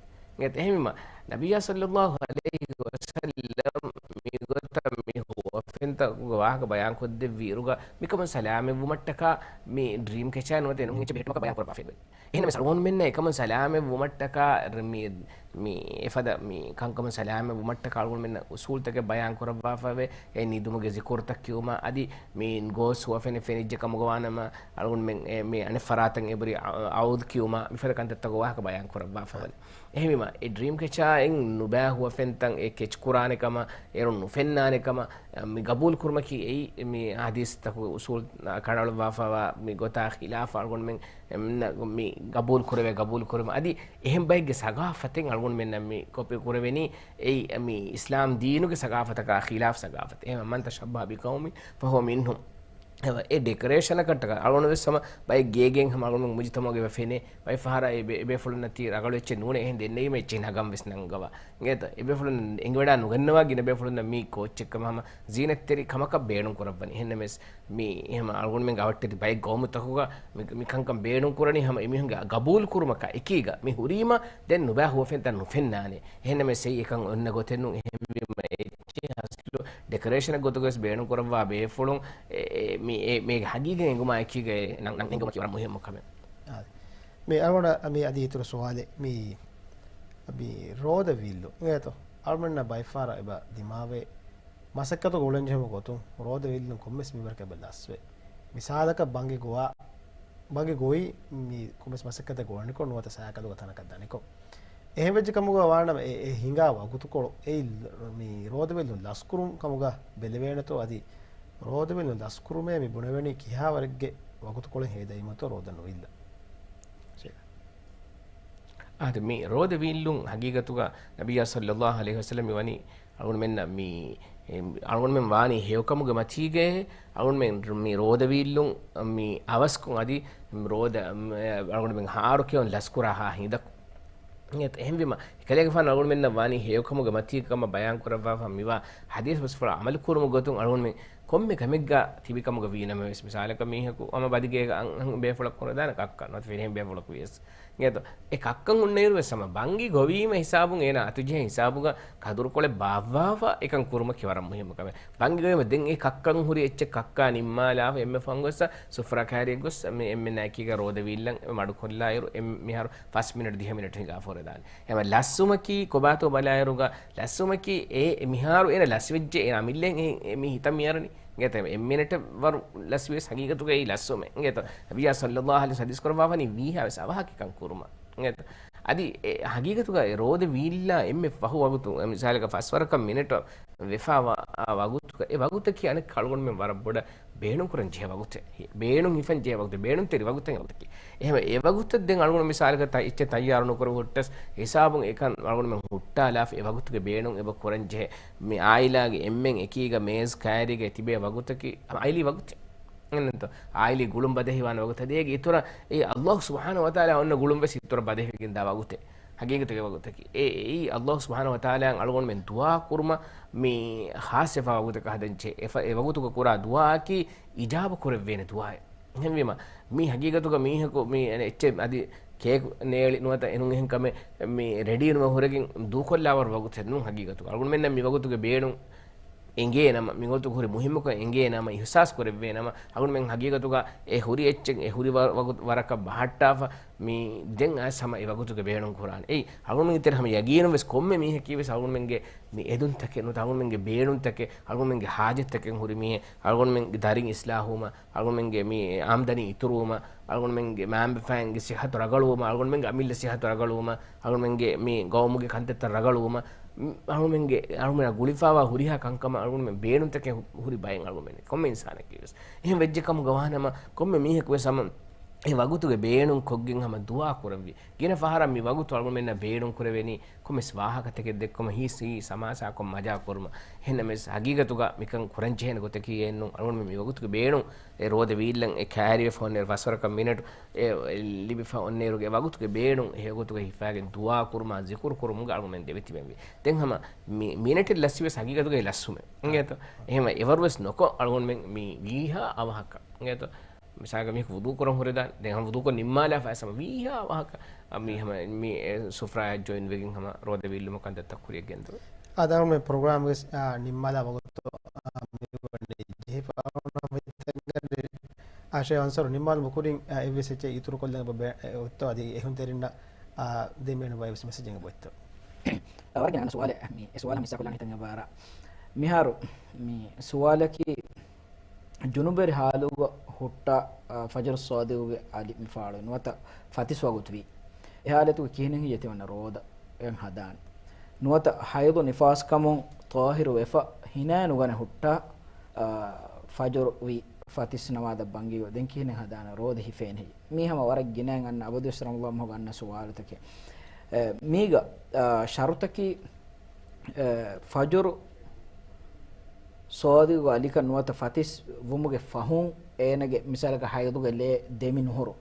އެހެންވީމަ، ނަބިއްޔާ ޞައްލައްލާހު ޢަލައިހި ވަސައްލަމް މިގޮތަށް މި ހުވަފެންތަކުގެ ވާހަކަ ބަޔާންކޮށްދެއްވި އިރުގަ، މިކަމުން ސަލާމަތްވުމަށްޓަކާ މި ޑްރީމް ކެޗާ ނުވަތަ އެނޫން އެއްޗެއް ބެހެއްޓުމަކަށް ބަޔާން ކުރައްވާފައިވޭ. އެހެންނަމަވެސް އަޅުގަނޑުމެންނަށް އެކަމުން ސަލާމަތްވުމަށްޓަކާ މި، މި އެފަދަ މި ކަންކަމުން ސަލާމަތްވުމަށްޓަކާ އަޅުގަނޑުމެންނަށް އުސޫލުތަކެއް ބަޔާން ކުރައްވާފައިވޭ. އެ ނިދުމުގެ ޒިކުރުތައް ކިޔުމާ، އަދި މި ގޯސް ހުވަފެނެއް ފެނިއްޖެ ކަމުގަ ވާނަމަ، އަޅުގަނޑުމެން އެ މި އަނެއް ފަރާތަށް އެބުރި އަ-، އައޫޛު ކިޔުމާ، މިފަދަ ކަންތައްތަކުގެ ވާހަކަ ބަޔާން ކުރައްވާފަ ވަނީ. އެހެންވީމަ، އެ ޑްރީމް ކެޗާއިން ނުބައި ހުވަފެންތައް އެ ކެޗް ކުރާނެ ކަމަށް، އޭރުން ނުފެންނާނެ ކަމަށް، މި ގަބޫލު ކުރުމަކީ އެއީ މި ޙަދީޘްތަކުގެ އުޞޫލު ކަނޑައަޅުއްވާފައިވާ މި ގޮތާ ޚިލާފަށް އަޅުގަނޑުމެން މި ގަބޫލު ކުރެވޭ، ގަބޫލު ކުރުމަށް. އަދި އެހެން ބައެއްގެ ސަގާފަތެއް އަޅުގަނޑުމެންނަށް މި ކޮޕީ ކުރެވެނީ، އެއީ މި އިސްލާމް ދީނުގެ ސަގާފަތަކާ ޚިލާފް ސަގާފަތެއް. އެހެން، مَنْ تَشَبَّهَ بِقَوْمٍ فَهُوَ مِنْهُمْ. އެ ޑެކޮރޭޝަނަކަށްޓަކާ އަޅުގަނޑު ވެސް ހަމަ ބައެއް ގޭގެން ހަމަ އަޅުގަނޑު މުޖުތަމަޢުގައި އެބަ ފެނޭ. ބައެއް ފަހަރަށް އެ ބޭ-، އެބޭފުޅުންނަށް ތީ ރަގަޅު އެއްޗެއް ނޫނޭ، އެހެން ދެންނެވީމަ އެއްޗެއް ނަގަން ވެސް ނަންގަވާ. އިނގޭތަ؟ އެބޭފުޅުން އެނގިވަޑާ ނުގަންނަވާ ގިނަ ބޭފުޅުންނަށް މީ ކޯއްޗެއްކަމަށް ހަމަ ޒީނަތްތެރި ކަމަކަށް ބޭނުން ކުރައްވަނީ. އެހެންނަމަވެސް މީ ހަމަ އަޅުގަނޑުމެންގެ އަވަށްޓެރި ބައެއް ގައުމުތަކުގަ މި، މި ކަންކަން ބޭނުން ކުރަނީ ހަމަ އެމީހުންގެ ގަބޫލު ކުރުމަކާ އެކީގަ. މި ހުރީމަ ދެން ނުބައި ހުވަފެންތައް ނުފެންނާނެ. އެހެންނަމަވެސް އެއީ އެކަން އޮންނަ ގޮތެއް ނޫން. އެހެންވީމަ އެއްޗެއް އަސްލު ޑެކޮރޭޝަނެއް ގޮތުގަވެސް ބޭނުން ކުރައްވާ ބޭފުޅުން އެ، އެ، މި، އެ، މޭގެ ހަގީގަތް އެނގުމާ އެކީގަ ނަން، ނަން އެނގުމަކީ ވަރަށް މުހިއްމު ކަމެއް. އާ. މި އަޅުގަނޑަށް މި އަދި އިތުރު ސުވާލެއް މި، މި ރޯދަ ވީއްލު އިނގޭތޯ؟ އަޅުމެންނަށް ބައެއްފަހަރަށް އެބަ ދިމާވޭ މަސައްކަތުގަ އުޅެންޖެހުމުގެ ގޮތުން ރޯދަ ވީއްލުން ކޮންމެސް މިންވަރަކަށް އެބަ ލަސްވޭ. މިސާލަކަށް ބަނގި ގޮވާ، ބަނގި ގޮވީ މި ކޮންމެސް މަސައްކަތެއް ގޮވަނިކޮށް ނުވަތަ ސައިކަލުގަ ތަނަކަށް ދަނިކޮށް. އެހެން ވެއްޖެ ކަމުގަ ވާނަމަ އެ، އެ ހިނގާ ވަގުތުކޮޅު އެއީ މި ރޯދަ ވީއްލުން ލަސްކުރުން ކަމުގަ ބެލެވޭނެތޯ އަދި ރޯދަ ވީއްލުން ލަސްކުރުމޭ މި ބުނެވެނީ ކިހާވަރެއްގެ ވަގުތުކޮޅެއް ހޭދައިމަތޯ ރޯދަ ނުވީއްލަ؟ އާދެ، މި ރޯދަ ވީއްލުން ހަގީގަތުގަ ނަބިއްޔާ ޞައްލައްލާހު ޢަލައިހި ވަސައްލަމް މިވަނީ އަޅުގަނޑުމެންނަށް މި، އެ، އަޅުގަނޑުމެން ވާނީ ހެޔޮކަމުގެ މަތީގައޭ، އަޅުގަނޑުމެން މި ރޯދަ ވީއްލުން މި އަވަސްކޮށް އަދި ރޯދަ، އަޅުގަނޑުމެން ހާރު ކެއުން ލަސްކުރާ ހާ ހިނދަކު. އެހެންވީމަ، އެކަލޭގެފާނު އަޅުގަނޑުމެންނަށް ވާނީ ހެޔޮކަމުގެ މަތީގަ ކަމަށް ބަޔާން ކުރައްވާފަ މިވާ ޙަދީޘް ބަސްފުޅާ ޢަމަލު ކުރުމުގެ ގޮތުން އަޅުގަނޑުމެން ކޮންމެ ކަމެއްގަ ތިބި ކަމުގަ ވީނަމަވެސް، މިސާލަކަށް މީހަކު ހަމަ ބަދިގޭގަ އަން، އަން ބޭފުޅަކު ކުރެދާނެ ކައްކަން ނުވަތަ ފިރިހެން ބޭފުޅަކު ވިޔަސް. އިނގޭތޯ؟ އެ ކައްކަން ހުންނައިރު ވެސް ހަމަ ބަންގި ގޮވީމަ ހިސާބުން އޭނާ އަތުޖެހޭ ހިސާބުގަ ކަދުރުކޮޅެއް ބާއްވާފަ އެކަން ކުރުމަކީ ވަރަށް މުހިއްމު ކަމެއް. ބަންގި ގޮވީމަ ދެން އެ ކައްކަން ހުރި އެއްޗެއް ކައްކާ ނިންމާލާފަ އެންމެ ފަހުން ގޮއްސަ ސުފްރާ ކައިރިއަށް ގޮއްސަ މި އެންމެންނާ އެކީގަ ރޯދަ ވީއްލަން އެ މަޑުކޮށްލާއިރު އެ މިހާރު ފަސް މިނެޓް ދިހަ މިނެޓް ހިނގާފަ ހުރެދާނެ. އެމަ ލަސްވުމަކީ ކޮބާތޯ ބަލާއިރުގަ ލަސްވުމަކީ އެ މިހާރު އޭނަ ލަސްވެއްޖެ އޭނަ އަމިއްލައިން އެ، އެ މި ހިތަށް މިއަރަނީ. އިނގޭތަ؟ އެ މިނެޓެއް ވަރު ލަސްވިޔަސް ހަގީގަތުގައި ލަސްވުމެއް. އިނގޭތަ؟ ނަބިއްޔާ ޞައްލައްލާހު ޢަލައިހި ވަސައްލަމް ޙަދީޘް ކުރައްވާފަނީ ވީހާވެސް އަވަހަކަށް ކަން ކުރުމަށް. އިނގޭތަ؟ އަދި އެ ހަގީގަތުގައި ރޯދަ ވީއްލާ އެންމެ ފަހު ވަގުތު، މިސާލަކަށް ފަސްވަރަކަށް މިނެޓަށް ވެފާވާ ވަގުތުގަ، އެ ވަގުތަކީ އަނެއްކާ އަޅުގަނޑުމެން ވަރަށް ބޮޑަށް ބޭނުން ކުރަން ޖެހޭ ވަގުތެއް. ބޭނުން ހިފަން ޖެހޭ ވަގުތެއް. ބޭނުންތެރި ވަގުތެއް ވަގުތަކީ. އެހެން އެ ވަގުތަށް ދެން އަޅުގަނޑު މިސާލަކަށް ތަ-، އެއްޗެއް ތައްޔާރު ނުކުރެވުން ހުއްޓަސް ހިސާބުން އެކަން އަޅުގަނޑުމެން ހުއްޓާލާފަ އެ ވަގުތުގެ ބޭނުން އެބަ ކުރަން ޖެހޭ. މި އާއިލާގެ އެންމެން އެކީގަ މޭޒް ކައިރީގަ ތިބޭ ވަގުތަކީ އާއިލީ ވަގުތެއް. އެންނަންތޯ؟ އާއިލީ ގުޅުން ބަދަހިވާނެ ވަގުތަށް ދޭގެ އިތުރަށް އެ އައްލާހު ސުބްޙާނަހު ވަތަޢާލާ އޮންނަ ގުޅުން ވެސް އިތުރަށް ބަދަހިވެގެން ދާ ވަގުތެއް. ހަގީގަތުގެ ވަގުތަކީ. އެ، އެއީ އައްލާހު ސުބްޙާނަހު ވަތަޢާލާއަށް އަޅުގަނޑުމެން ދުޢާ ކުރުމަށް މި ޚާއްޞަ ވަގުތަކަށް ހަދަންޖެހޭ. އެ ވަގުތުގަ ކުރާ ދުޢާއަކީ އިޖާބަ ކުރެވޭނެ ދުޢާއެއް. އެހެންވީމަ، މީ ހަގީގަތުގަ މީހަކު މި އެއްޗެއް އަދި ކޭކް ނޭޅި ނުވަތަ އެނޫން އެހެން ކަމެއް މި ރެޑީނުމަށް ހުރެގެން ދޫކޮށްލާވަރު ވަގުތެއް ނޫން ހަގީގަތުގަ. އަޅުގަނޑުމެންނަށް މި ވަގުތުގެ ބޭނުން އެނގޭ ނަމަ، މި ވަގުތު ހުރި މުހިއްމުކަން އެނގޭ ނަމަ، އިޙްސާސް ކުރެއްވޭ ނަމަ، އަޅުގަނޑުމެން ހަގީގަތުގަ އެ ހުރި އެއްޗެއް އެ ހުރި ވަ-، ވަގު-، ވަރަކަށް ބަހައްޓާފަ، މި ދެން އައިސް ހަމަ އެ ވަގުތުގެ ބޭނުން ކުރާނެ. އެއީ، އަޅުގަނޑުމެންގެ ތެރެ ހަމަ ޔަގީނުން ވެސް ކޮންމެ މީހަކީ ވެސް އަޅުގަނޑުމެންގެ މި އެދުންތަކެއް ނުވަތަ އަޅުގަނޑުމެންގެ ބޭނުންތަކެއް، އަޅުގަނޑުމެންގެ ހާޖަތްތަކެއް ހުރި މީހެއް، އަޅުގަނޑުމެންގެ ދަރިން އިސްލާހުވުމަށް، އަޅުގަނޑުމެންގެ މި އާމްދަނީ އިތުރުވުމަށް، އަޅުގަނޑުމެންގެ މައިންބަފައިންގެ ޞިއްޙަތު ރަގަޅުވުމަށް، އަޅުގަނޑުމެންގެ އަމިއްލަ ޞިއްޙަތު ރަގަޅުވުމަށް، އަޅުގަނޑުމެންގެ މި ގައުމުގެ ކަންތައްތައް ރަގަޅުވުމަށް، އަޅުމެންގެ، އަޅުމެންނާ ގުޅިފާވާ ހުރިހާ ކަންކަމަށް އަޅުމެން ބޭނުންތަކެއް ހު-، ހުރި ބައެއް އަޅުމެން ކޮންމެ އިންސާނެކީ ވެސް. އެހެން ވެއްޖެ ކަމުގަ ވާނަމަ، ކޮންމެ މީހަކު ވެސް ހަމަ އެ ވަގުތުގެ ބޭނުން ކޮށްގެން ހަމަ ދުޢާ ކުރެއްވި. ގިނަ ފަހަރަށް މި ވަގުތު އަޅުމެންނަށް ބޭނުން ކުރެވެނީ ކޮންމެސް ވާހަކަތަކެއް ދެއްކުމަށް ހީސް ހީ ސަމާސާކޮށް މަޖާ ކުރުމަށް. އެހެންނަމަވެސް ހަގީގަތުގަ މިކަން ކުރަން ޖެހޭނެ ގޮތަކީ އެއްނޫން. އަޅުގަނޑުމެން މި ވަގުތުގެ ބޭނުން އެ ރޯދަ ވީއްލަން އެ ކައިރިވެފަ އޮންނައިރު ފަސްވަރަކަށް މިނެޓު އެ ލިބިފަ އޮންނައިރުގެ ވަގުތުގެ ބޭނުން އެ ވަގުތުގަ ހިފާގެން ދުޢާ ކުރުމާ ޒިކުރު ކުރުމުގަ އަޅުގަނޑުމެން ދެމިތިބެންވީ. ދެން ހަމަ މި-، މިނެޓެއް ލަސްވިޔަސް ހަގީގަތުގައި ލަސްވުމެއް. އިނގޭތޯ؟ އެހެން އެވަރުވެސް ނުކޮށް އަޅުގަނޑުމެން މި ވީހާ އަވަހަކަށް. އިނގޭތޯ؟ މިސާލަކަށް މީހަކު ވުޟޫ ކުރަން ހުރެދާނެ. ދެން ހަމަ ވުޟޫކޮށް ނިންމާލާފަ އައިސް ހަމަ ވީހާ އަވަހަކަށް މީ ހަމަ މި ސުފްރާއަށް ޖޮއިން ވެގެން ހަމަ ރޯދަ ވީއްލުމަށް ކަންތައްތައް ކުރިއަށް ގެންދަވޭ. އާދެ، އަޅުގަނޑުމެން ޕްރޮގްރާމް ވެސް، އާ، ނިންމާލާ ވަގުތު، އާ، މިވަނީ ޖެހިފަ. އަޅުގަނޑު ހިތަށްގަންނަނީ، އާ، ޝޭޚް އަންސާރު ނިންމާލުމުގެ ކުރިން، އާ، އެއްވެސް އެއްޗެއް އިތުރުކޮށްލަން އެބަ ބޭ-، އެ، އޮތްތޯ އަދި އެހުންތެރިންނަށް، އާ، ދެން ބޭނުންވާ އެއްވެސް މެސެޖެއް އެބަ އޮތްތޯ؟ އަ، ވަރަށް ގިނަ ސުވާލެއް. މި އެ ސުވާލަށް މިސް ކޮށްލާނެ ހިތަށް އެބަ އަރާ. މިހާރު މި ސުވާލަކީ، ޖުނުބުވެރި ހާލުގަ ހުއްޓާ، އަ، ފަޖުރު ސާދިގުގެ އަލި މި ފާޅުވި ނުވަތަ ފަތިސް ވަގުތުވީ. އެ ހާލަތުގަ ކިހިނެއް ހިޔަތިވަންނަ ރޯދައެއް ހަދާނެ؟ ނުވަތަ ހައިޟު ނިފާސްކަމުން ޠާހިރު ވެފަ ހިނާ ނުގަނެ ހުއްޓާ، އަ، ފަޖުރު ވީ ފަތިސް ނަމާދަށް ބަންގިގޮ ދެން ކިހިނެއް ހަދާނެ ރޯދަ ހިފޭނެ ހެއްޔޭ؟ މީ ހަމަ ވަރަށް ގިނައިން އަންނަ އަބަދުވެސް ރަމަޟާން މަހުގަ އަންނަ ސުވާލުތަކެއް. އެ، މީގަ، އަ، ޝަރުތަކީ، އެ، ފަޖުރު ސާދިގު އަލިކަން ނުވަތަ ފަތިސް ވުމުގެ ފަހުން އޭނަގެ މިސާލަކަށް ހައިޟުގެ ލޭ ދެމި ނުހުރު.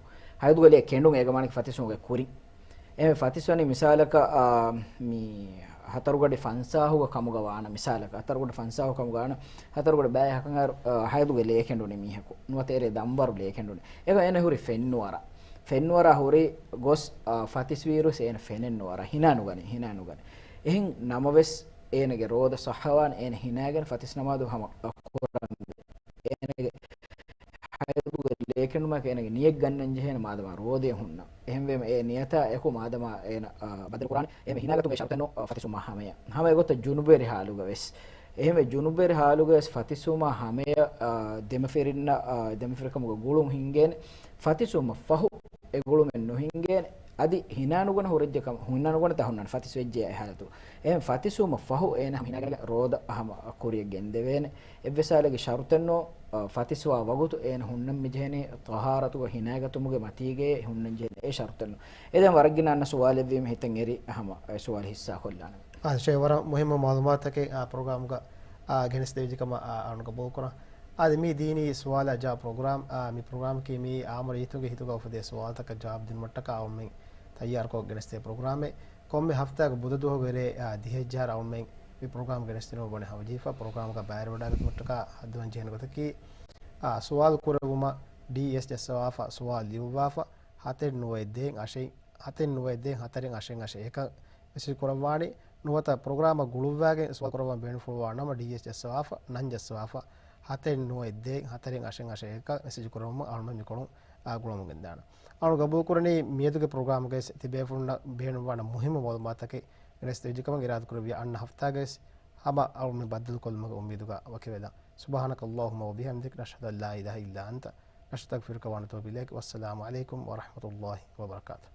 ހައިޟުގެ ލޭ ކެނޑުން އޭގަ މާނައަކީ ފަތިސް ވުމުގެ ކުރިން. އެހެން ފަތިސް ވަނީ މިސާލަކަށް، އާ، މި ހަތަރުގަޑި ފަންސާހުގަ ކަމުގަ ވާނަ މިސާލަކަށް، ހަތަރުގަޑި ފަންސާހު ކަމުގަ ވާނަ، ހަތަރުގަޑި ބައި ހަކަނގާރު، އާ، ހައިޟުގެ ލޭ ކެނޑުނީ މީހަކު. ނުވަތަ އެރޭ ދަންވަރު ލޭ ކެނޑުނީ. އެގޮތް އޭނަ ހުރީ ފެންނުވަރަށް. ފެންނުވަރާ ހުރީ ގޮސް، އާ، ފަތިސް ވީއިރުވެސް އޭނަ ފެނެއް ނުވަރަށް. ހިނާ ނުގަނެ، ހިނާ ނުގަނެ. އެހެން ނަމަވެސް އޭނަގެ ރޯދަ ޞައްޙަވާން އޭނަ ހިނާގެން ފަތިސް ނަމާދު ހަމަ ކުރަން. އޭނަގެ ހައިޟުގެ ލޭކެނޑުމަކަށް އޭނަގެ ނިޔަތް ގަންނަން ޖެހޭނެ މާދަމާ ރޯދައެއް ހުންނަ. އެހެންވީމަ އެ ނިޔަތާ އެކު މާދަމާ އޭނަ، އާ، ބަދަލު ކުރާނެ. އެހެން ހިނާގަތުމުގެ ޝަރުތެއް ނޯ، އާ، ފަތިސް ވުމާ ހަމަޔަށް. ހަމަ އެގޮތަށް ޖުނުބުވެރި ހާލުގަ ވެސް. އެހެންވެ ޖުނުބުވެރި ހާލުގަ ވެސް ފަތިސް ވުމާ ހަމަޔަށް، އާ، ދެމަފިރިންނަށް، އާ، ދެމަފިރިކަމުގަ ގުޅުން ހިންގޭނެ. ފަތިސް ވުމަށް ފަހު އެ ގުޅުމެއް ނުހިނގޭނެ. އަދި ހިނާ ނުގަނެ ހުރެއްޖެ ކަމަށް، ހިނާ ނުގަނެ ތާ ހުންނާނެ ފަތިސް ވެއްޖެ އެ ހާލަތު. އެހެން ފަތިސް ވުމަށް ފަހު އޭނަ ހިނާގެ ރޯދަ ހަމަ ކުރިއަށް ގެންދެވޭނެ. އެއްވެސް ހާލެއްގެ ޝަރުތެއް ނޯ، އަ، ފަތިސް ވާ ވަގުތު އޭނަ ހުންނަން މި ޖެހެނީ ޠަހާރަތުގަ ހިނާގަތުމުގެ މަތީގައޭ ހުންނަން ޖެހެނީ އެ ޝަރުތެއް ނޯ. އެ ދެން ވަރަށް ގިނަ އަންނަ ސުވާލެއްވީމަ ހިތަށް އެރި ހަމަ އެ ސުވާލު ހިއްސާ ކޮށްލާނަން. އާ، ޝޭޚް ވަރަށް މުހިއްމު މައުލޫމާތުތަކެއް، އާ، ޕްރޮގްރާމްގަ، އާ، ގެނެސްދެވިއްޖެ ކަމަށް، އާ، އަޅުގަނޑު ގަބޫލު ކުރަން. އާދެ، މީ ދީނީ ސުވާލާ ޖަވާބު ޕްރޮގްރާމް. އާ، މި ޕްރޮގްރާމަކީ މީ އާއްމު ރައްޔިތުންގެ ހިތުގަ އުފެދޭ ސުވާލުތަކަށް ޖަވާބު ދިނުމަށްޓަކާ އަޅުމެން ތައްޔާރުކޮށް ގެނެސްދޭ ޕްރޮގްރާމެއް. ކޮންމެ ހަފްތާގެ ބުދަ ދުވަހުގެ ރޭ، އާ، ދިހައެއްޖަހާއިރު އަޅުމެން މި ޕްރޮގްރާމް ގެނެސްދިނުމަށް ބުނެ ހަމަޖެހިފަ. ޕްރޮގްރާމްގަ ބައިވެރިވަޑައިގަތުމަށްޓަކާ ހައްދަވަން ޖެހޭނެ ގޮތަކީ، އާ، ސުވާލު ކުރެއްވުމަށް ޑީއެސް ޖައްސަވާފަ، ސުވާލު ލިޔުއްވާފަ، ހަތެއް ނުވައެއް ދޭއް އަށެއް، ހަތެއް ނުވައެއް ދޭއް ހަތަރެއް އަށެއް އަށެއް އެކަށް މެސެޖް ކުރައްވާނީ. ނުވަތަ ޕްރޮގްރާމަށް ގުޅުއްވާގެން ސުވާލު ކުރައްވަން ބޭނުންފުޅުވާ ނަމަ ޑީއެސް ޖައްސަވާފަ، ނަން ޖައްސަވާފަ، ހަތެއް ނުވައެއް ދޭއް ހަތަރެއް އަށެއް އަށެއް އެކަށް މެސެޖް ކުރައްވުމަށް އަޅުމެން މިކޮޅުން، އާ، ގުޅަމުން ގެންދާނަން. އަޅު ގަބޫލު ކުރަނީ މިއަދުގެ ޕްރޮގްރާމުގައި ތިބޭފުޅުންނަށް ބޭނުންވާނެ މުހިއްމު މައުލޫމާތުތަކެއް ގެނެސްދެވިއްޖެ ކަމަށް އިރާދަ ކުރެއްވިޔާ އަންނަ ހަފްތާގައި ހަމަ އަޅުމެން ބައްދަލުކޮށްލުމުގެ އުއްމީދުގަ ވަކިވެލަން. سبحانك اللهم وبحمدك، نشهد أن لا إله إلا أنت، نستغفرك ونتوب إليك. والسلام عليكم ورحمة الله وبركاته.